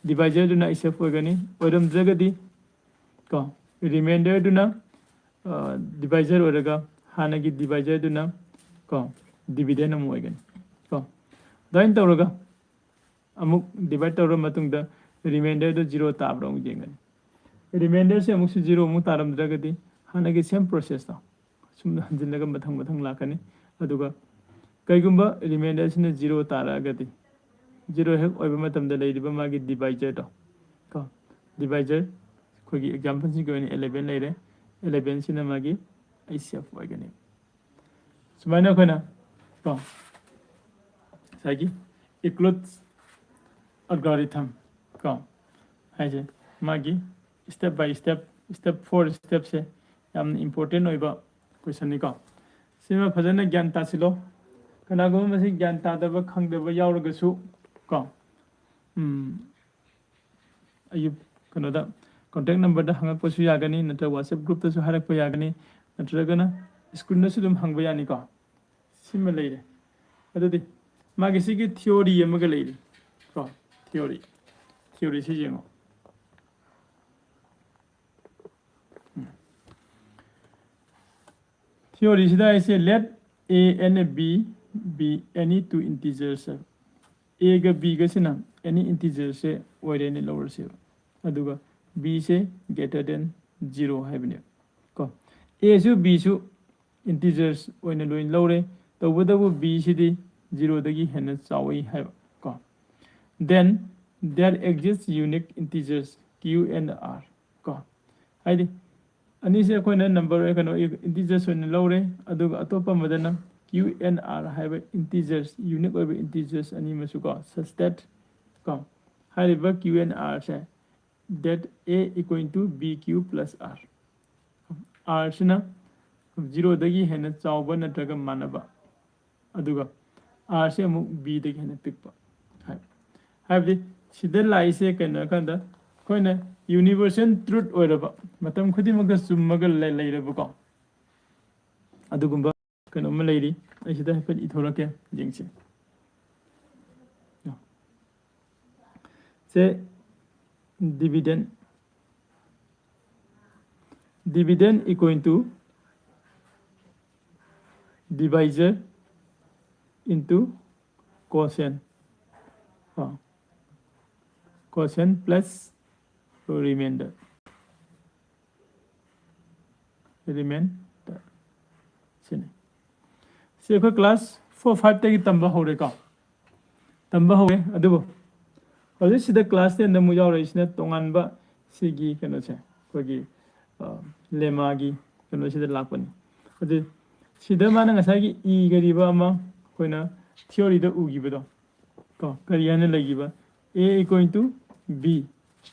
ꯗꯤꯚꯥꯏꯖꯔꯗꯨꯅ ꯑꯩꯁꯦꯞ ꯑꯣꯏꯒꯅꯤ, ꯑꯣꯏꯔꯝꯗ꯭ꯔꯒꯗꯤ ꯀꯣ ꯔꯤꯃꯥꯏꯟꯗꯔꯗꯨꯅ ꯗꯤꯚꯥꯏꯖꯔ ꯑꯣꯏꯔꯒ ꯍꯥꯟꯅꯒꯤ ꯗꯤꯚꯥꯏꯖꯔꯗꯨꯅ ꯀꯣ ꯗꯤꯚꯤꯗꯦꯟ ꯑꯃꯨꯛ ꯑꯣꯏꯒꯅꯤ ꯀꯣ꯫ ꯑꯗꯨꯃꯥꯏꯅ ꯇꯧꯔꯒ ꯑꯃꯨꯛ ꯗꯤꯚꯥꯏꯠ ꯇꯧꯔꯕ ꯃꯇꯨꯡꯗ ꯔꯤꯃꯥꯏꯟꯗꯔꯗꯨ ꯖꯤꯔꯣ ꯇꯥꯕ꯭ꯔꯥ ꯑꯃꯨꯛ ꯌꯦꯡꯒꯅꯤ꯫ ꯔꯤꯃꯥꯏꯟꯗꯔꯁꯦ ꯑꯃꯨꯛꯁꯨ ꯖꯤꯔꯣ ꯑꯃꯨꯛ ꯇꯥꯔꯝꯗ꯭ꯔꯒꯗꯤ ꯍꯥꯟꯅꯒꯤ ꯁꯦꯝ ꯄ꯭ꯔꯣꯁꯦꯁꯇꯣ ꯁꯨꯝ ꯍꯟꯖꯤꯜꯂꯒ ꯃꯊꯪ ꯃꯊꯪ ꯂꯥꯛꯀꯅꯤ꯫ ꯑꯗꯨꯒ ꯀꯩꯒꯨꯝꯕ ꯔꯤꯃꯥꯏꯟꯗꯔꯁꯤꯅ ꯖꯤꯔꯣ ꯇꯥꯔꯛꯑꯒꯗꯤ, ꯖꯤꯔꯣ ꯍꯦꯛ ꯑꯣꯏꯕ ꯃꯇꯝꯗ ꯂꯩꯔꯤꯕ ꯃꯥꯒꯤ ꯗꯤꯚꯥꯏꯖꯔꯗꯣ ꯀꯣ, ꯗꯤꯚꯥꯏꯖꯔ ꯑꯩꯈꯣꯏꯒꯤ ꯑꯦꯛꯖꯥꯝꯄꯜꯁꯤꯒꯤ ꯑꯣꯏꯅ ꯑꯦꯂꯦꯚꯦꯟ ꯂꯩꯔꯦ, ꯑꯦꯂꯦꯚꯦꯟꯁꯤꯅ ꯃꯥꯒꯤ ꯑꯩꯁꯦꯞ ꯑꯣꯏꯒꯅꯤ꯫ ꯁꯨꯃꯥꯏꯅ ꯑꯩꯈꯣꯏꯅ ꯀꯣ ꯉꯁꯥꯏꯒꯤ ꯏꯀ꯭ꯂꯨꯠꯁ ꯑꯜꯒꯣꯔꯤꯊꯝ ꯀꯣ ꯍꯥꯏꯁꯦ ꯃꯥꯒꯤ step by step, step four ꯁ꯭ꯇꯦꯞꯁꯦ ꯌꯥꯝꯅ ꯏꯝꯄꯣꯔꯇꯦꯟ ꯑꯣꯏꯕ ꯀꯣꯏꯁꯟꯅꯤꯀꯣ꯫ ꯁꯤꯃ ꯐꯖꯅ ꯒ꯭ꯌꯥꯟ ꯇꯥꯁꯤꯜꯂꯣ꯫ ꯀꯅꯥꯒꯨꯝꯕ ꯃꯁꯤ ꯒ꯭ꯌꯥꯟ ꯇꯥꯗꯕ, ꯈꯪꯗꯕ ꯌꯥꯎꯔꯒꯁꯨ ꯀꯣ, ꯎꯝ, ꯑꯩꯒꯤ ꯀꯩꯅꯣꯗ, contact number ꯗ ꯍꯪꯉꯛꯄꯁꯨ ꯌꯥꯒꯅꯤ, ꯅꯠꯇ꯭ꯔꯒ WhatsApp group ꯇꯁꯨ ꯍꯥꯏꯔꯛꯄ ꯌꯥꯒꯅꯤ, ꯅꯠꯇ꯭ꯔꯒꯅ screen ꯗꯁꯨ ꯑꯗꯨꯝ ꯍꯪꯕ ꯌꯥꯅꯤꯀꯣ꯫ ꯁꯤꯃ ꯂꯩꯔꯦ꯫ ꯑꯗꯨꯗꯤ ꯃꯥꯒꯤ ꯁꯤꯒꯤ theory ꯑꯃꯒ ꯂꯩꯔꯤ ꯀꯣ, theory꯫ Theory ꯁꯤ ꯌꯦꯡꯉꯣ꯫ Theory ꯁꯤꯗ ꯑꯩꯁꯦ let A and B be any two integers ꯍꯥꯏꯕ꯫ A ꯒ B ꯒꯁꯤꯅ any integer ꯁꯦ ꯑꯣꯏꯔꯦꯅ ꯂꯧꯔꯁꯦꯕ꯫ ꯑꯗꯨꯒ B ꯁꯦ greater than zero ꯍꯥꯏꯕꯅꯦꯕ ꯀꯣ꯫ A ꯁꯨ B ꯁꯨ integers ꯑꯣꯏꯅ ꯂꯣꯏꯅ ꯂꯧꯔꯦ, ꯇꯧꯕꯇꯕꯨ B ꯁꯤꯗꯤ zero ꯗꯒꯤ ꯍꯦꯟꯅ ꯆꯥꯎꯏ ꯍꯥꯏꯕ ꯀꯣ꯫ Then there exists unique integers Q and R ꯀꯣ꯫ ꯍꯥꯏꯗꯤ ꯑꯅꯤꯁꯦ ꯑꯩꯈꯣꯏꯅ number, ꯀꯩꯅꯣ, integers ꯑꯣꯏꯅ ꯂꯧꯔꯦ, ꯑꯗꯨꯒ ꯑꯇꯣꯞꯄ ꯑꯃꯗꯅ Q and R ꯍꯥꯏꯕ integers, unique ꯑꯣꯏꯕ integers ꯑꯅꯤ ꯑꯃꯁꯨ ꯀꯣ, such that ꯀꯣ, ꯍꯥꯏꯔꯤꯕ Q and R say that A equal to B Q plus R꯫ R ꯁꯤꯅ zero ꯗꯒꯤ ꯍꯦꯟꯅ ꯆꯥꯎꯕ ꯅꯠꯇ꯭ꯔꯒ ꯃꯥꯟꯅꯕ, ꯑꯗꯨꯒ R ꯁꯦ ꯑꯃꯨꯛ B ꯗꯒꯤ ꯍꯦꯟꯅ ꯄꯤꯛꯄ ꯍꯥꯏ꯫ ꯍꯥꯏꯕꯗꯤ ꯁꯤꯗ ꯂꯥꯛꯏꯁꯦ ꯀꯩꯅꯣ ꯍꯥꯏꯀꯥꯟꯗ, ꯑꯩꯈꯣꯏꯅ universal truth ꯑꯣꯏꯔꯕ, ꯃꯇꯝ ꯈꯨꯗꯤꯡꯃꯛꯇ ꯆꯨꯝꯃꯒ ꯂꯩ-, ꯂꯩꯔꯕꯀꯣ, ꯑꯗꯨꯒꯨꯝꯕ ꯀꯩꯅꯣꯝꯃ ꯂꯩꯔꯤ꯫ ꯑꯩ ꯁꯤꯗ ꯍꯥꯏꯐꯦꯠ ꯏꯊꯣꯔꯛꯀꯦ, ꯌꯦꯡꯁꯤ꯫ ꯁꯦ dividend, dividend equal to divisor into quotient, ꯑ, quotient plus remainder꯫ Remainder ꯁꯤꯅꯤ꯫ ꯁꯤ ꯑꯩꯈꯣꯏ class four five ꯇꯒꯤ ꯇꯝꯕ ꯍꯧꯔꯦꯀꯣ꯫ ꯇꯝꯕ ꯍꯧꯔꯦ꯫ ꯑꯗꯨꯕꯨ ꯍꯧꯖꯤꯛ ꯁꯤꯗ class ten ꯗ ꯑꯃꯨꯛ ꯌꯥꯎꯔꯛꯏꯁꯤꯅ ꯇꯣꯉꯥꯟꯕ ꯁꯤꯒꯤ ꯀꯩꯅꯣꯁꯦ, ꯑꯩꯈꯣꯏꯒꯤ, ꯑ, lemma ꯒꯤ ꯀꯩꯅꯣꯁꯤꯗ ꯂꯥꯛꯄꯅꯤ꯫ ꯑꯗꯨ ꯁꯤꯗ ꯃꯥꯅ ꯉꯁꯥꯏꯒꯤ ꯏꯒꯔꯤꯕ ꯑꯃ ꯑꯩꯈꯣꯏꯅ theory ꯗ ꯎꯈꯤꯕꯗꯣ ꯀꯣ, ꯀꯔꯤ ꯍꯥꯏꯅ ꯂꯩꯈꯤꯕ? A equal to B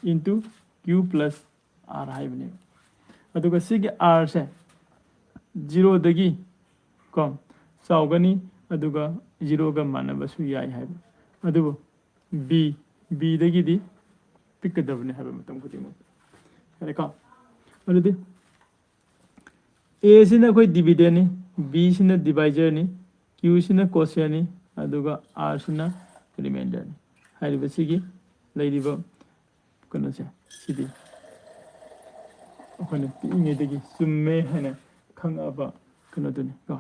into Q plus R ꯍꯥꯏꯕꯅꯦꯕ꯫ ꯑꯗꯨꯒ ꯁꯤꯒꯤ R ꯁꯦ zero ꯗꯒꯤ ꯀꯣ, ꯆꯥꯎꯒꯅꯤ, ꯑꯗꯨꯒ ꯖꯤꯔꯣꯒ ꯃꯥꯟꯅꯕꯁꯨ ꯌꯥꯏ ꯍꯥꯏꯕ꯫ ꯑꯗꯨꯕꯨ ꯕꯤ, ꯕꯤꯗꯒꯤꯗꯤ ꯄꯤꯛꯀꯗꯕꯅꯤ ꯍꯥꯏꯕ ꯃꯇꯝ ꯈꯨꯗꯤꯡꯃꯛ꯫ ꯌꯥꯔꯦꯀꯣ? ꯑꯗꯨꯗꯤ ꯑꯦꯁꯤꯅ ꯑꯩꯈꯣꯏ ꯗꯤꯚꯤꯗꯦꯟꯅꯤ, ꯕꯤꯁꯤꯅ ꯗꯤꯚꯥꯏꯖꯔꯅꯤ, ꯀ꯭ꯌꯨꯁꯤꯅ ꯀꯣꯁꯤꯌꯟꯅꯤ, ꯑꯗꯨꯒ ꯑꯥꯔꯁꯤꯅ ꯔꯤꯃꯦꯟꯗꯔꯅꯤ꯫ ꯍꯥꯏꯔꯤꯕꯁꯤꯒꯤ ꯂꯩꯔꯤꯕ ꯀꯩꯅꯣꯁꯦ, ꯁꯤꯗꯤ ꯑꯩꯈꯣꯏꯅ ꯄꯤꯛꯏꯉꯩꯗꯒꯤ ꯆꯨꯝꯃꯦ ꯍꯥꯏꯅ ꯈꯪꯉꯛꯑꯕ ꯀꯩꯅꯣꯗꯨꯅꯤ ꯀꯣ꯫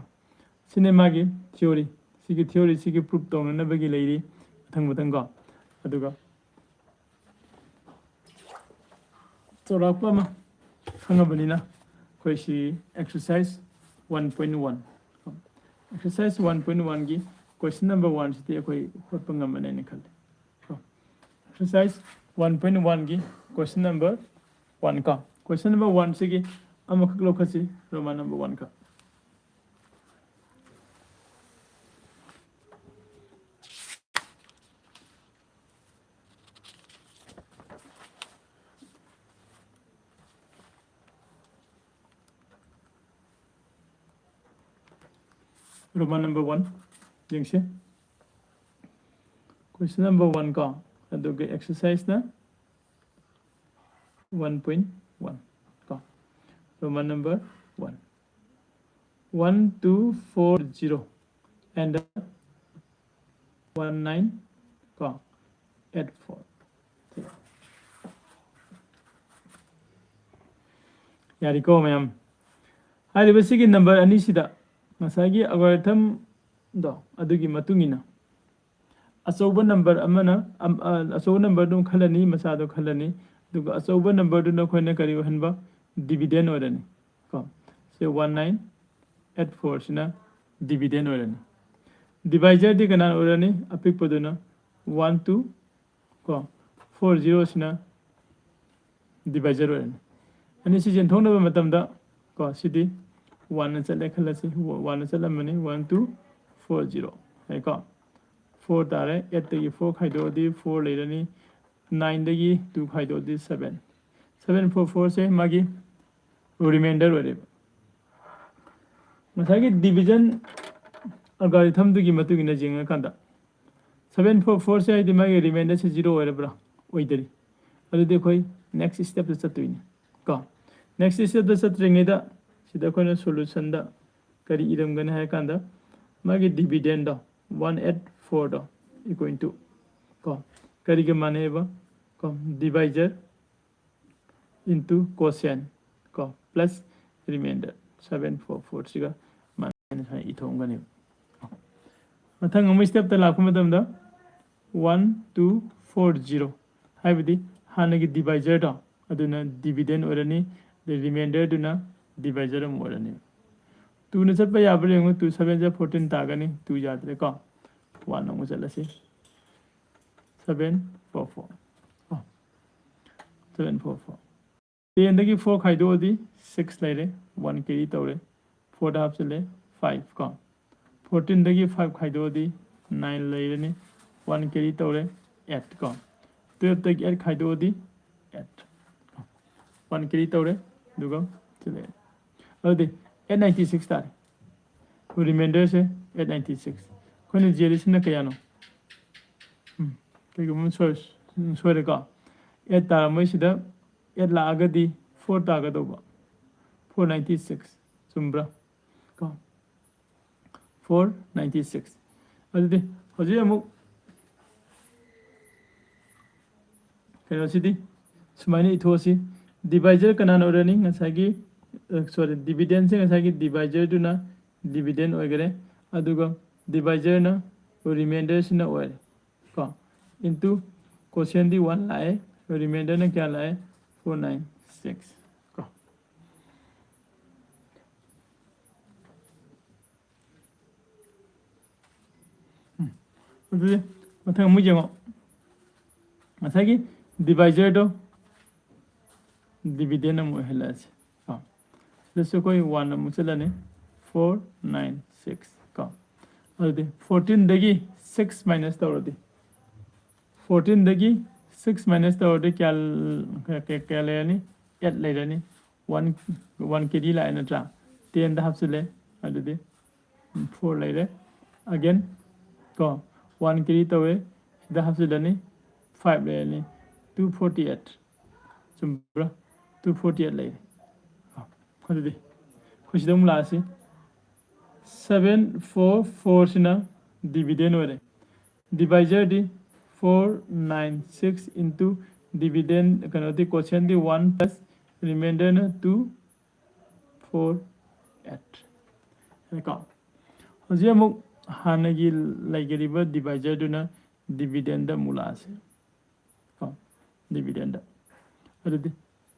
ꯁꯤꯅꯦ ꯃꯥꯒꯤ ꯊꯤꯑꯣꯔꯤ꯫ ꯁꯤꯒꯤ ꯊꯤꯑꯣꯔꯤꯁꯤꯒꯤ ꯄ꯭ꯔꯨꯞ ꯇꯧꯅꯅꯕꯒꯤ ꯂꯩꯔꯤ ꯃꯊꯪ ꯃꯊꯪ ꯀꯣ꯫ ꯑꯗꯨꯒ ꯆꯥꯎꯔꯥꯛꯄ ꯑꯃ ꯈꯪꯉꯕꯅꯤꯅ ꯑꯩꯈꯣꯏ ꯁꯤ exercise one point one, exercise one point ꯋꯥꯟꯒꯤ ꯀꯣꯏꯁꯟ ꯅꯝꯕꯔ ꯋꯥꯟꯁꯤꯗꯤ ꯑꯩꯈꯣꯏ ꯍꯣꯠꯄ ꯉꯝꯃꯅꯤ ꯍꯥꯏꯅ ꯈꯜꯂꯤ꯫ ꯑꯦꯛꯁꯔꯁꯥꯏꯁ ꯋꯥꯟ ꯄꯣꯏꯟ ꯋꯥꯟꯒꯤ ꯀꯣꯏꯁꯟ ꯅꯝꯕꯔ ꯋꯥꯟ ꯀꯣ꯫ ꯀꯣꯏꯁꯟ ꯅꯝꯕꯔ ꯋꯥꯟꯁꯤꯒꯤ ꯑꯃꯈꯛ ꯂꯧꯈꯠꯁꯤ, ꯔꯣꯃꯥꯟ ꯅꯝꯕꯔ ꯋꯥꯟ ꯀꯣ꯫ ꯔꯣꯃꯥꯟ ꯅꯝꯕꯔ ꯋꯥꯟ ꯌꯦꯡꯁꯤ꯫ ꯀꯣꯏꯁꯟ ꯅꯝꯕꯔ ꯋꯥꯟ ꯀꯣ, ꯑꯗꯨꯒ ꯑꯦꯛꯁꯔꯁꯥꯏꯁꯅ ꯋꯥꯟ ꯄꯣꯏꯟ ꯋꯥꯟ ꯀꯣ꯫ Roman number one, one two four zero and one nine ꯀꯣ ꯑꯦꯠ ꯐꯣꯔ꯫ ꯌꯥꯔꯤꯀꯣ ꯃꯌꯥꯝ? ꯍꯥꯏꯔꯤꯕꯁꯤꯒꯤ ꯅꯝꯕꯔ ꯑꯅꯤꯁꯤꯗ ꯉꯁꯥꯏꯒꯤ ꯑꯜꯒꯣꯔꯤꯊꯝꯗꯣ ꯑꯗꯨꯒꯤ ꯃꯇꯨꯡ ꯏꯟꯅ ꯑꯆꯧꯕ ꯅꯝꯕꯔ ꯑꯃꯅ ꯑꯝ-, ꯑ, ꯑꯆꯧꯕ ꯅꯝꯕꯔꯗꯨ ꯈꯜꯂꯅꯤ, ꯃꯆꯥꯗꯣ ꯈꯜꯂꯅꯤ, ꯑꯗꯨꯒ ꯑꯆꯧꯕ ꯅꯝꯕꯔꯗꯨꯅ ꯑꯩꯈꯣꯏꯅ ꯀꯔꯤ ꯑꯣꯏꯍꯟꯕ? ꯗꯤꯚꯤꯗꯦꯟ ꯑꯣꯏꯔꯅꯤ ꯀꯣ꯫ ꯁꯦ ꯋꯥꯟ ꯅꯥꯏꯟ ꯑꯦꯠ ꯐꯣꯔꯁꯤꯅ ꯗꯤꯚꯤꯗꯦꯟ ꯑꯣꯏꯔꯅꯤ꯫ ꯗꯤꯚꯥꯏꯖꯔꯗꯤ ꯀꯅꯥ ꯑꯣꯏꯔꯅꯤ? ꯑꯄꯤꯛꯄꯗꯨꯅ ꯋꯥꯟ ꯇꯨ ꯀꯣ, ꯐꯣꯔ ꯖꯤꯔꯣꯁꯤꯅ ꯗꯤꯚꯥꯏꯖꯔ ꯑꯣꯏꯔꯅꯤ꯫ ꯑꯅꯤꯁꯤ ꯌꯦꯟꯊꯣꯛꯅꯕ ꯃꯇꯝꯗ ꯀꯣ, ꯁꯤꯗꯤ ꯋꯥꯟꯅ ꯆꯠꯂꯦ ꯈꯜꯂꯁꯤ, ꯋꯥꯟꯅ ꯆꯠꯂꯝꯕꯅꯤ, ꯋꯥꯟ ꯇꯨ ꯐꯣꯔ ꯖꯤꯔꯣ ꯍꯥꯏꯀꯣ꯫ ꯐꯣꯔ ꯇꯥꯔꯦ, ꯑꯦꯠꯇꯒꯤ ꯐꯣꯔ ꯈꯥꯏꯗꯣꯛꯑꯗꯤ ꯐꯣꯔ ꯂꯩꯔꯅꯤ, ꯅꯥꯏꯟꯗꯒꯤ ꯇꯨ ꯈꯥꯏꯗꯣꯛꯑꯗꯤ ꯁꯕꯦꯟ꯫ ꯁꯕꯦꯟ ꯐꯣꯔ ꯐꯣꯔꯁꯦ ꯃꯥꯒꯤ ꯔꯤꯃꯦꯟꯗꯔ ꯑꯣꯏꯔꯦꯕ꯫ ꯉꯁꯥꯏꯒꯤ division algorithmꯗꯨꯒꯤ ꯃꯇꯨꯡ ꯏꯟꯅ ꯌꯦꯡꯉꯀꯥꯟꯗ seven four fourꯁꯦ ꯍꯥꯏꯗꯤ ꯃꯥꯒꯤ remainderꯁꯦ zero ꯑꯣꯏꯔꯕ꯭ꯔꯥ? ꯑꯣꯏꯗꯔꯤ꯫ ꯑꯗꯨꯗꯤ ꯑꯩꯈꯣꯏ next stepꯇ ꯆꯠꯇꯣꯏꯅꯤ ꯀꯣ꯫ Next stepꯇ ꯆꯠꯇ꯭ꯔꯤꯉꯩꯗ ꯁꯤꯗ ꯑꯩꯈꯣꯏꯅ solutionꯗ ꯀꯔꯤ ꯏꯔꯝꯒꯅꯤ ꯍꯥꯏ ꯀꯥꯟꯗ ꯃꯥꯒꯤ dividendꯗꯣ, one eight fourꯗꯣ, equal to ꯀꯣ, ꯀꯔꯤꯒ ꯃꯥꯟꯅꯩꯕ? ꯀꯣ, divisor into quotient ꯀꯣ, plus remainder seven four fourꯁꯤꯒ ꯃꯥꯟꯅꯩꯅ ꯁꯨꯃꯥꯏꯅ ꯏꯊꯣꯛꯑꯝꯒꯅꯦꯕ꯫ ꯃꯊꯪ ꯑꯃꯨꯛ stepꯇ ꯂꯥꯛꯄ ꯃꯇꯝꯗ one two four zero, ꯍꯥꯏꯕꯗꯤ ꯍꯥꯟꯅꯒꯤ divisorꯗꯣ ꯑꯗꯨꯅ dividend ꯑꯣꯏꯔꯅꯤ, ꯑꯗꯩ remainderꯗꯨꯅ divisor ꯑꯃꯨꯛ ꯑꯣꯏꯔꯅꯤ꯫ Twoꯅ ꯆꯠꯄ ꯌꯥꯕ꯭ꯔꯥ ꯌꯦꯡꯉꯨ, two seven fourteen ꯇꯥꯒꯅꯤ, two ꯌꯥꯗ꯭ꯔꯦꯀꯣ꯫ One ꯑꯃꯨꯛ ꯆꯠꯂꯁꯤ, seven four four, ꯑꯣ, seven four four꯫ Tenꯗꯒꯤ four ꯈꯥꯏꯗꯣꯛꯑꯗꯤ six ꯂꯩꯔꯦ, one carry ꯇꯧꯔꯦ, fourꯗ ꯍꯥꯞꯆꯤꯜꯂꯦ, five ꯀꯣ꯫ Fourteenꯗꯒꯤ five ꯈꯥꯏꯗꯣꯛꯑꯗꯤ nine ꯂꯩꯔꯅꯤ, one carry ꯇꯧꯔꯦ, eight ꯀꯣ꯫ Twelveꯇꯒꯤ eight ꯈꯥꯏꯗꯣꯛꯑꯗꯤ eight, one carry ꯇꯧꯔꯦ, ꯑꯗꯨꯒ ꯁꯤ ꯂꯩꯔꯦ꯫ ꯑꯗꯨꯗꯤ eight ninety six ꯇꯥꯔꯦ꯫ Remainderꯁꯦ eight ninety six꯫ ꯑꯩꯈꯣꯏꯅ ꯖꯦꯜꯂꯤꯁꯤꯅ ꯀꯌꯥꯅꯣ? ꯎꯝ, ꯀꯩꯒꯨꯝꯕ ꯑꯃ ꯁꯣꯏ-, ꯎꯝ, ꯁꯣꯏꯔꯦꯀꯣ꯫ Eight ꯇꯥꯔꯝꯕꯩꯁꯤꯗ eight ꯂꯥꯛꯑꯒꯗꯤ four ꯇꯥꯒꯗꯧꯕ꯫ Four ninety six꯫ ꯆꯨꯝꯕ꯭ꯔꯥ? ꯀꯣ꯫ Four ninety six꯫ ꯑꯗꯨꯗꯤ ꯍꯧꯖꯤꯛ ꯑꯃꯨꯛ ꯀꯩꯅꯣꯁꯤꯗꯤ ꯁꯨꯃꯥꯏꯅ ꯏꯊꯣꯛꯑꯁꯤ꯫ Divisor ꯀꯅꯥꯅ ꯑꯣꯏꯔꯅꯤ? ꯉꯁꯥꯏꯒꯤ, ꯑ, sorry, dividendꯁꯦ ꯉꯁꯥꯏꯒꯤ divisorꯗꯨꯅ dividend ꯑꯣꯏꯈꯔꯦ, ꯑꯗꯨꯒ divisorꯅ remainderꯁꯤꯅ ꯑꯣꯏꯔꯦ ꯀꯣ꯫ Into quotientꯗꯤ one ꯂꯥꯛꯑꯦ, remainderꯅ ꯀꯌꯥ ꯂꯥꯛꯑꯦ? Four nine six ꯀꯣ꯫ ꯎꯝ꯫ ꯑꯗꯨꯗꯤ ꯃꯊꯪ ꯑꯃꯨꯛ ꯌꯦꯡꯉꯣ꯫ ꯉꯁꯥꯏꯒꯤ divisorꯗꯣ dividend ꯑꯃꯨꯛ ꯑꯣꯏꯍꯜꯂꯛꯑꯁꯤ ꯀꯣ꯫ ꯁꯤꯗꯁꯨ ꯑꯩꯈꯣꯏ one ꯑꯃꯨꯛ ꯆꯠꯂꯅꯤ, four nine six ꯀꯣ꯫ ꯑꯗꯨꯗꯤ fourteenꯗꯒꯤ six minus ꯇꯧꯔꯗꯤ, fourteenꯗꯒꯤ six minus ꯇꯧꯔꯗꯤ ꯀꯌꯥ, ꯀꯌꯥ, ꯀꯌꯥ ꯂꯩꯔꯅꯤ? Eight ꯂꯩꯔꯅꯤ꯫ One, one carry ꯂꯥꯛꯑꯦ ꯅꯠꯇ꯭ꯔꯥ? Tenꯗ ꯍꯥꯞꯆꯤꯜꯂꯦ, ꯑꯗꯨꯗꯤ ꯐꯣꯔ ꯂꯩꯔꯦ꯫ Again ꯀꯣ, ꯋꯥꯟ ꯀꯦꯔꯤ ꯇꯧꯋꯦ, ꯁꯤꯗ ꯍꯥꯞꯆꯤꯜꯂꯅꯤ, ꯐꯥꯏꯚ ꯂꯩꯔꯅꯤ, ꯇꯨ ꯐꯣꯔꯇꯤ ꯑꯩꯠ꯫ ꯆꯨꯝꯕ꯭ꯔꯥ? ꯇꯨ ꯐꯣꯔꯇꯤ ꯑꯩꯠ ꯂꯩꯔꯦ꯫ ꯑꯗꯨꯗꯤ ꯑꯩꯈꯣꯏ ꯁꯤꯗ ꯑꯃꯨꯛ ꯂꯥꯛꯑꯁꯤ꯫ ꯁꯕꯦꯟ ꯐꯣꯔ ꯐꯣꯔꯁꯤꯅ ꯗꯤꯚꯤꯗꯦꯟ ꯑꯣꯏꯔꯦ꯫ ꯗꯤꯚꯥꯏꯖꯔꯗꯤ four nine six into dividend, ꯀꯩꯅꯣꯗꯤ ꯀꯣꯁꯦꯟꯗꯤ ꯋꯥꯟ ꯄ꯭ꯂꯁ ꯔꯤꯃꯦꯟꯗꯔꯅ ꯇꯨ ꯐꯣꯔ ꯑꯩꯠ꯫ ꯀꯣ, ꯍꯧꯖꯤꯛ ꯑꯃꯨꯛ ꯍꯥꯟꯅꯒꯤ ꯂꯩꯈꯤꯕ ꯗꯤꯚꯥꯏꯖꯔꯗꯨꯅ ꯗꯤꯚꯤꯗꯦꯟꯗ ꯑꯃꯨꯛ ꯂꯥꯛꯑꯁꯤ꯫ ꯀꯣ, ꯗꯤꯚꯤꯗꯦꯟꯗ꯫ ꯑꯗꯨꯗꯤ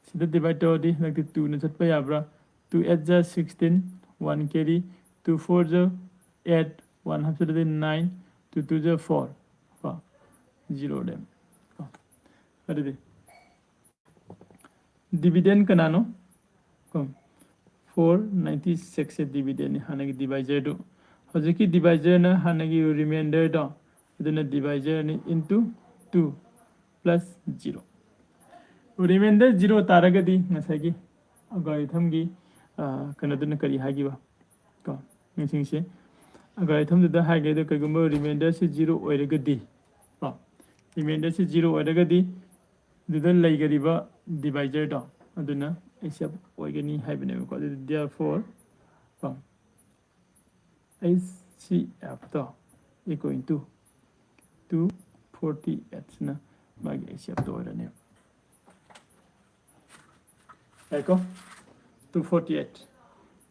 ꯁꯤꯗ ꯗꯤꯚꯥꯏꯠ ꯇꯧꯔꯗꯤ ꯍꯟꯗꯛꯇꯤ ꯇꯨꯅ ꯆꯠꯄ ꯌꯥꯕ꯭ꯔꯥ? ꯇꯨ ꯑꯩꯠ ꯖꯥ sixteen, one carry, two four ꯖꯥ ꯑꯩꯠ, ꯋꯥꯟ ꯍꯥꯞꯆꯤꯜꯂꯗꯤ ꯅꯥꯏꯟ, ꯇꯨ ꯇꯨ ꯖꯥ ꯐꯣꯔ꯫ ꯀꯣ, ꯖꯤꯔꯣ ꯂꯩꯔꯝꯃꯦ꯫ ꯀꯣ, ꯑꯗꯨꯗꯤ ꯗꯤꯚꯤꯗꯦꯟ ꯀꯅꯥꯅꯣ? ꯀꯣ, ꯐꯣꯔ ꯅꯥꯏꯟꯇꯤ ꯁꯤꯛꯁꯁꯦ ꯗꯤꯚꯤꯗꯦꯟꯅꯤ, ꯍꯥꯟꯅꯒꯤ ꯗꯤꯚꯥꯏꯖꯔꯗꯨ꯫ ꯍꯧꯖꯤꯛꯀꯤ ꯗꯤꯚꯥꯏꯖꯔꯅ ꯍꯥꯟꯅꯒꯤ ꯔꯤꯃꯦꯟꯗꯔꯗꯣ, ꯑꯗꯨꯅ ꯗꯤꯚꯥꯏꯖꯔꯅꯤ into two plus zero. Remainder zero ꯇꯥꯔꯒꯗꯤ ꯉꯁꯥꯏꯒꯤ ꯑꯜꯒꯣꯔꯤꯊꯝꯒꯤ, ꯑ, ꯀꯩꯅꯣꯗꯨꯅ ꯀꯔꯤ ꯍꯥꯏꯈꯤꯕ? ꯀꯣ, ꯅꯤꯡꯁꯤꯡꯁꯦ꯫ ꯑꯜꯒꯣꯔꯤꯊꯝꯗꯨꯗ ꯍꯥꯏꯈ꯭ꯔꯦ, ꯑꯗꯣ ꯀꯩꯒꯨꯝꯕ ꯔꯤꯃꯦꯟꯗꯔꯁꯤ ꯖꯤꯔꯣ ꯑꯣꯏꯔꯒꯗꯤ, ꯀꯣ, ꯔꯤꯃꯦꯟꯗꯔꯁꯤ ꯖꯤꯔꯣ ꯑꯣꯏꯔꯒꯗꯤ ꯑꯗꯨꯗ ꯂꯩꯒꯗꯧꯔꯤꯕ ꯗꯤꯚꯥꯏꯖꯔꯗꯣ ꯑꯗꯨꯅ ꯑꯩꯆ ꯁꯤ ꯑꯦꯐ ꯑꯣꯏꯒꯅꯤ ꯍꯥꯏꯕꯅꯦꯕꯀꯣ꯫ ꯑꯗꯨꯗꯤ therefore, ꯀꯣ, ꯑꯩꯆ ꯁꯤ ꯑꯦꯐꯇꯣ equal to ꯇꯨ ꯐꯣꯔꯇꯤ ꯑꯩꯠꯁꯤꯅ ꯃꯥꯒꯤ ꯑꯩꯆ ꯁꯤ ꯑꯦꯐꯇꯣ ꯑꯣꯏꯔꯅꯦꯕ꯫ ꯌꯥꯏꯀꯣ? Two forty eight.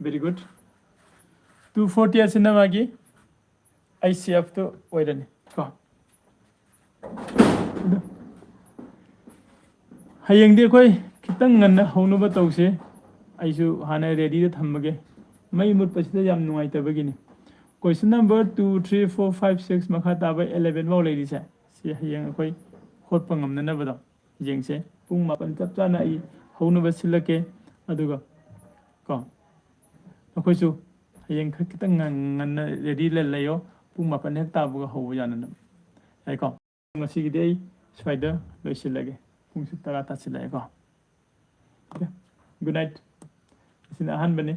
Very good. Two forty ꯑꯩꯠꯁꯤꯅ ꯃꯥꯒꯤ ꯑꯩꯆ ꯁꯤ ꯑꯦꯐꯇꯨ ꯑꯣꯏꯔꯅꯤ ꯀꯣ꯫ ꯑꯗꯣ ꯍꯌꯦꯡꯗꯤ ꯑꯩꯈꯣꯏ ꯈꯤꯇꯪ ꯉꯟꯅ ꯍꯧꯅꯕ ꯇꯧꯁꯦ꯫ ꯑꯩꯁꯨ ꯍꯥꯟꯅ ꯔꯦꯗꯤꯗ ꯊꯝꯃꯒꯦ꯫ ꯃꯩ ꯃꯨꯠꯄꯁꯤꯗ ꯌꯥꯝ ꯅꯨꯡꯉꯥꯏꯇꯕꯒꯤꯅꯤ꯫ Question number two, three, four, five, six ꯃꯈꯥ ꯇꯥꯕ eleven ꯐꯥꯎ ꯂꯩꯔꯤꯁꯦ, ꯁꯤ ꯍꯌꯦꯡ ꯑꯩꯈꯣꯏ ꯍꯣꯠꯄ ꯉꯝꯅꯅꯕꯗꯣ ꯌꯦꯡꯁꯦ꯫ ꯄꯨꯡ ꯃꯥꯄꯟ ꯆꯞ ꯆꯥꯅ ꯑꯩ ꯍꯧꯅꯕ ꯁꯤꯜꯂꯛꯀꯦ꯫ ꯑꯗꯨꯒ ꯀꯣ, ꯅꯈꯣꯏꯁꯨ ꯍꯌꯦꯡ ꯈꯔ ꯈꯤꯇꯪ ꯉꯟ-, ꯉꯟꯅ ꯔꯦꯗꯤ ꯂꯩ-, ꯂꯩꯌꯣ꯫ ꯄꯨꯡ ꯃꯥꯄꯟ ꯍꯦꯛ ꯇꯥꯕꯒ ꯍꯧꯕ ꯌꯥꯅꯅꯕ꯫ ꯌꯥꯏꯀꯣ? ꯉꯁꯤꯒꯤꯗꯤ ꯑꯩ ꯁ꯭ꯋꯥꯏꯗ ꯂꯣꯏꯁꯤꯜꯂꯒꯦ꯫ ꯄꯨꯡꯁꯨ ꯇꯔꯥ ꯇꯥꯁꯤꯜꯂꯛꯑꯦꯀꯣ꯫ Okay, good night꯫ ꯑꯁꯤꯅ ꯑꯍꯥꯟꯕꯅꯤ꯫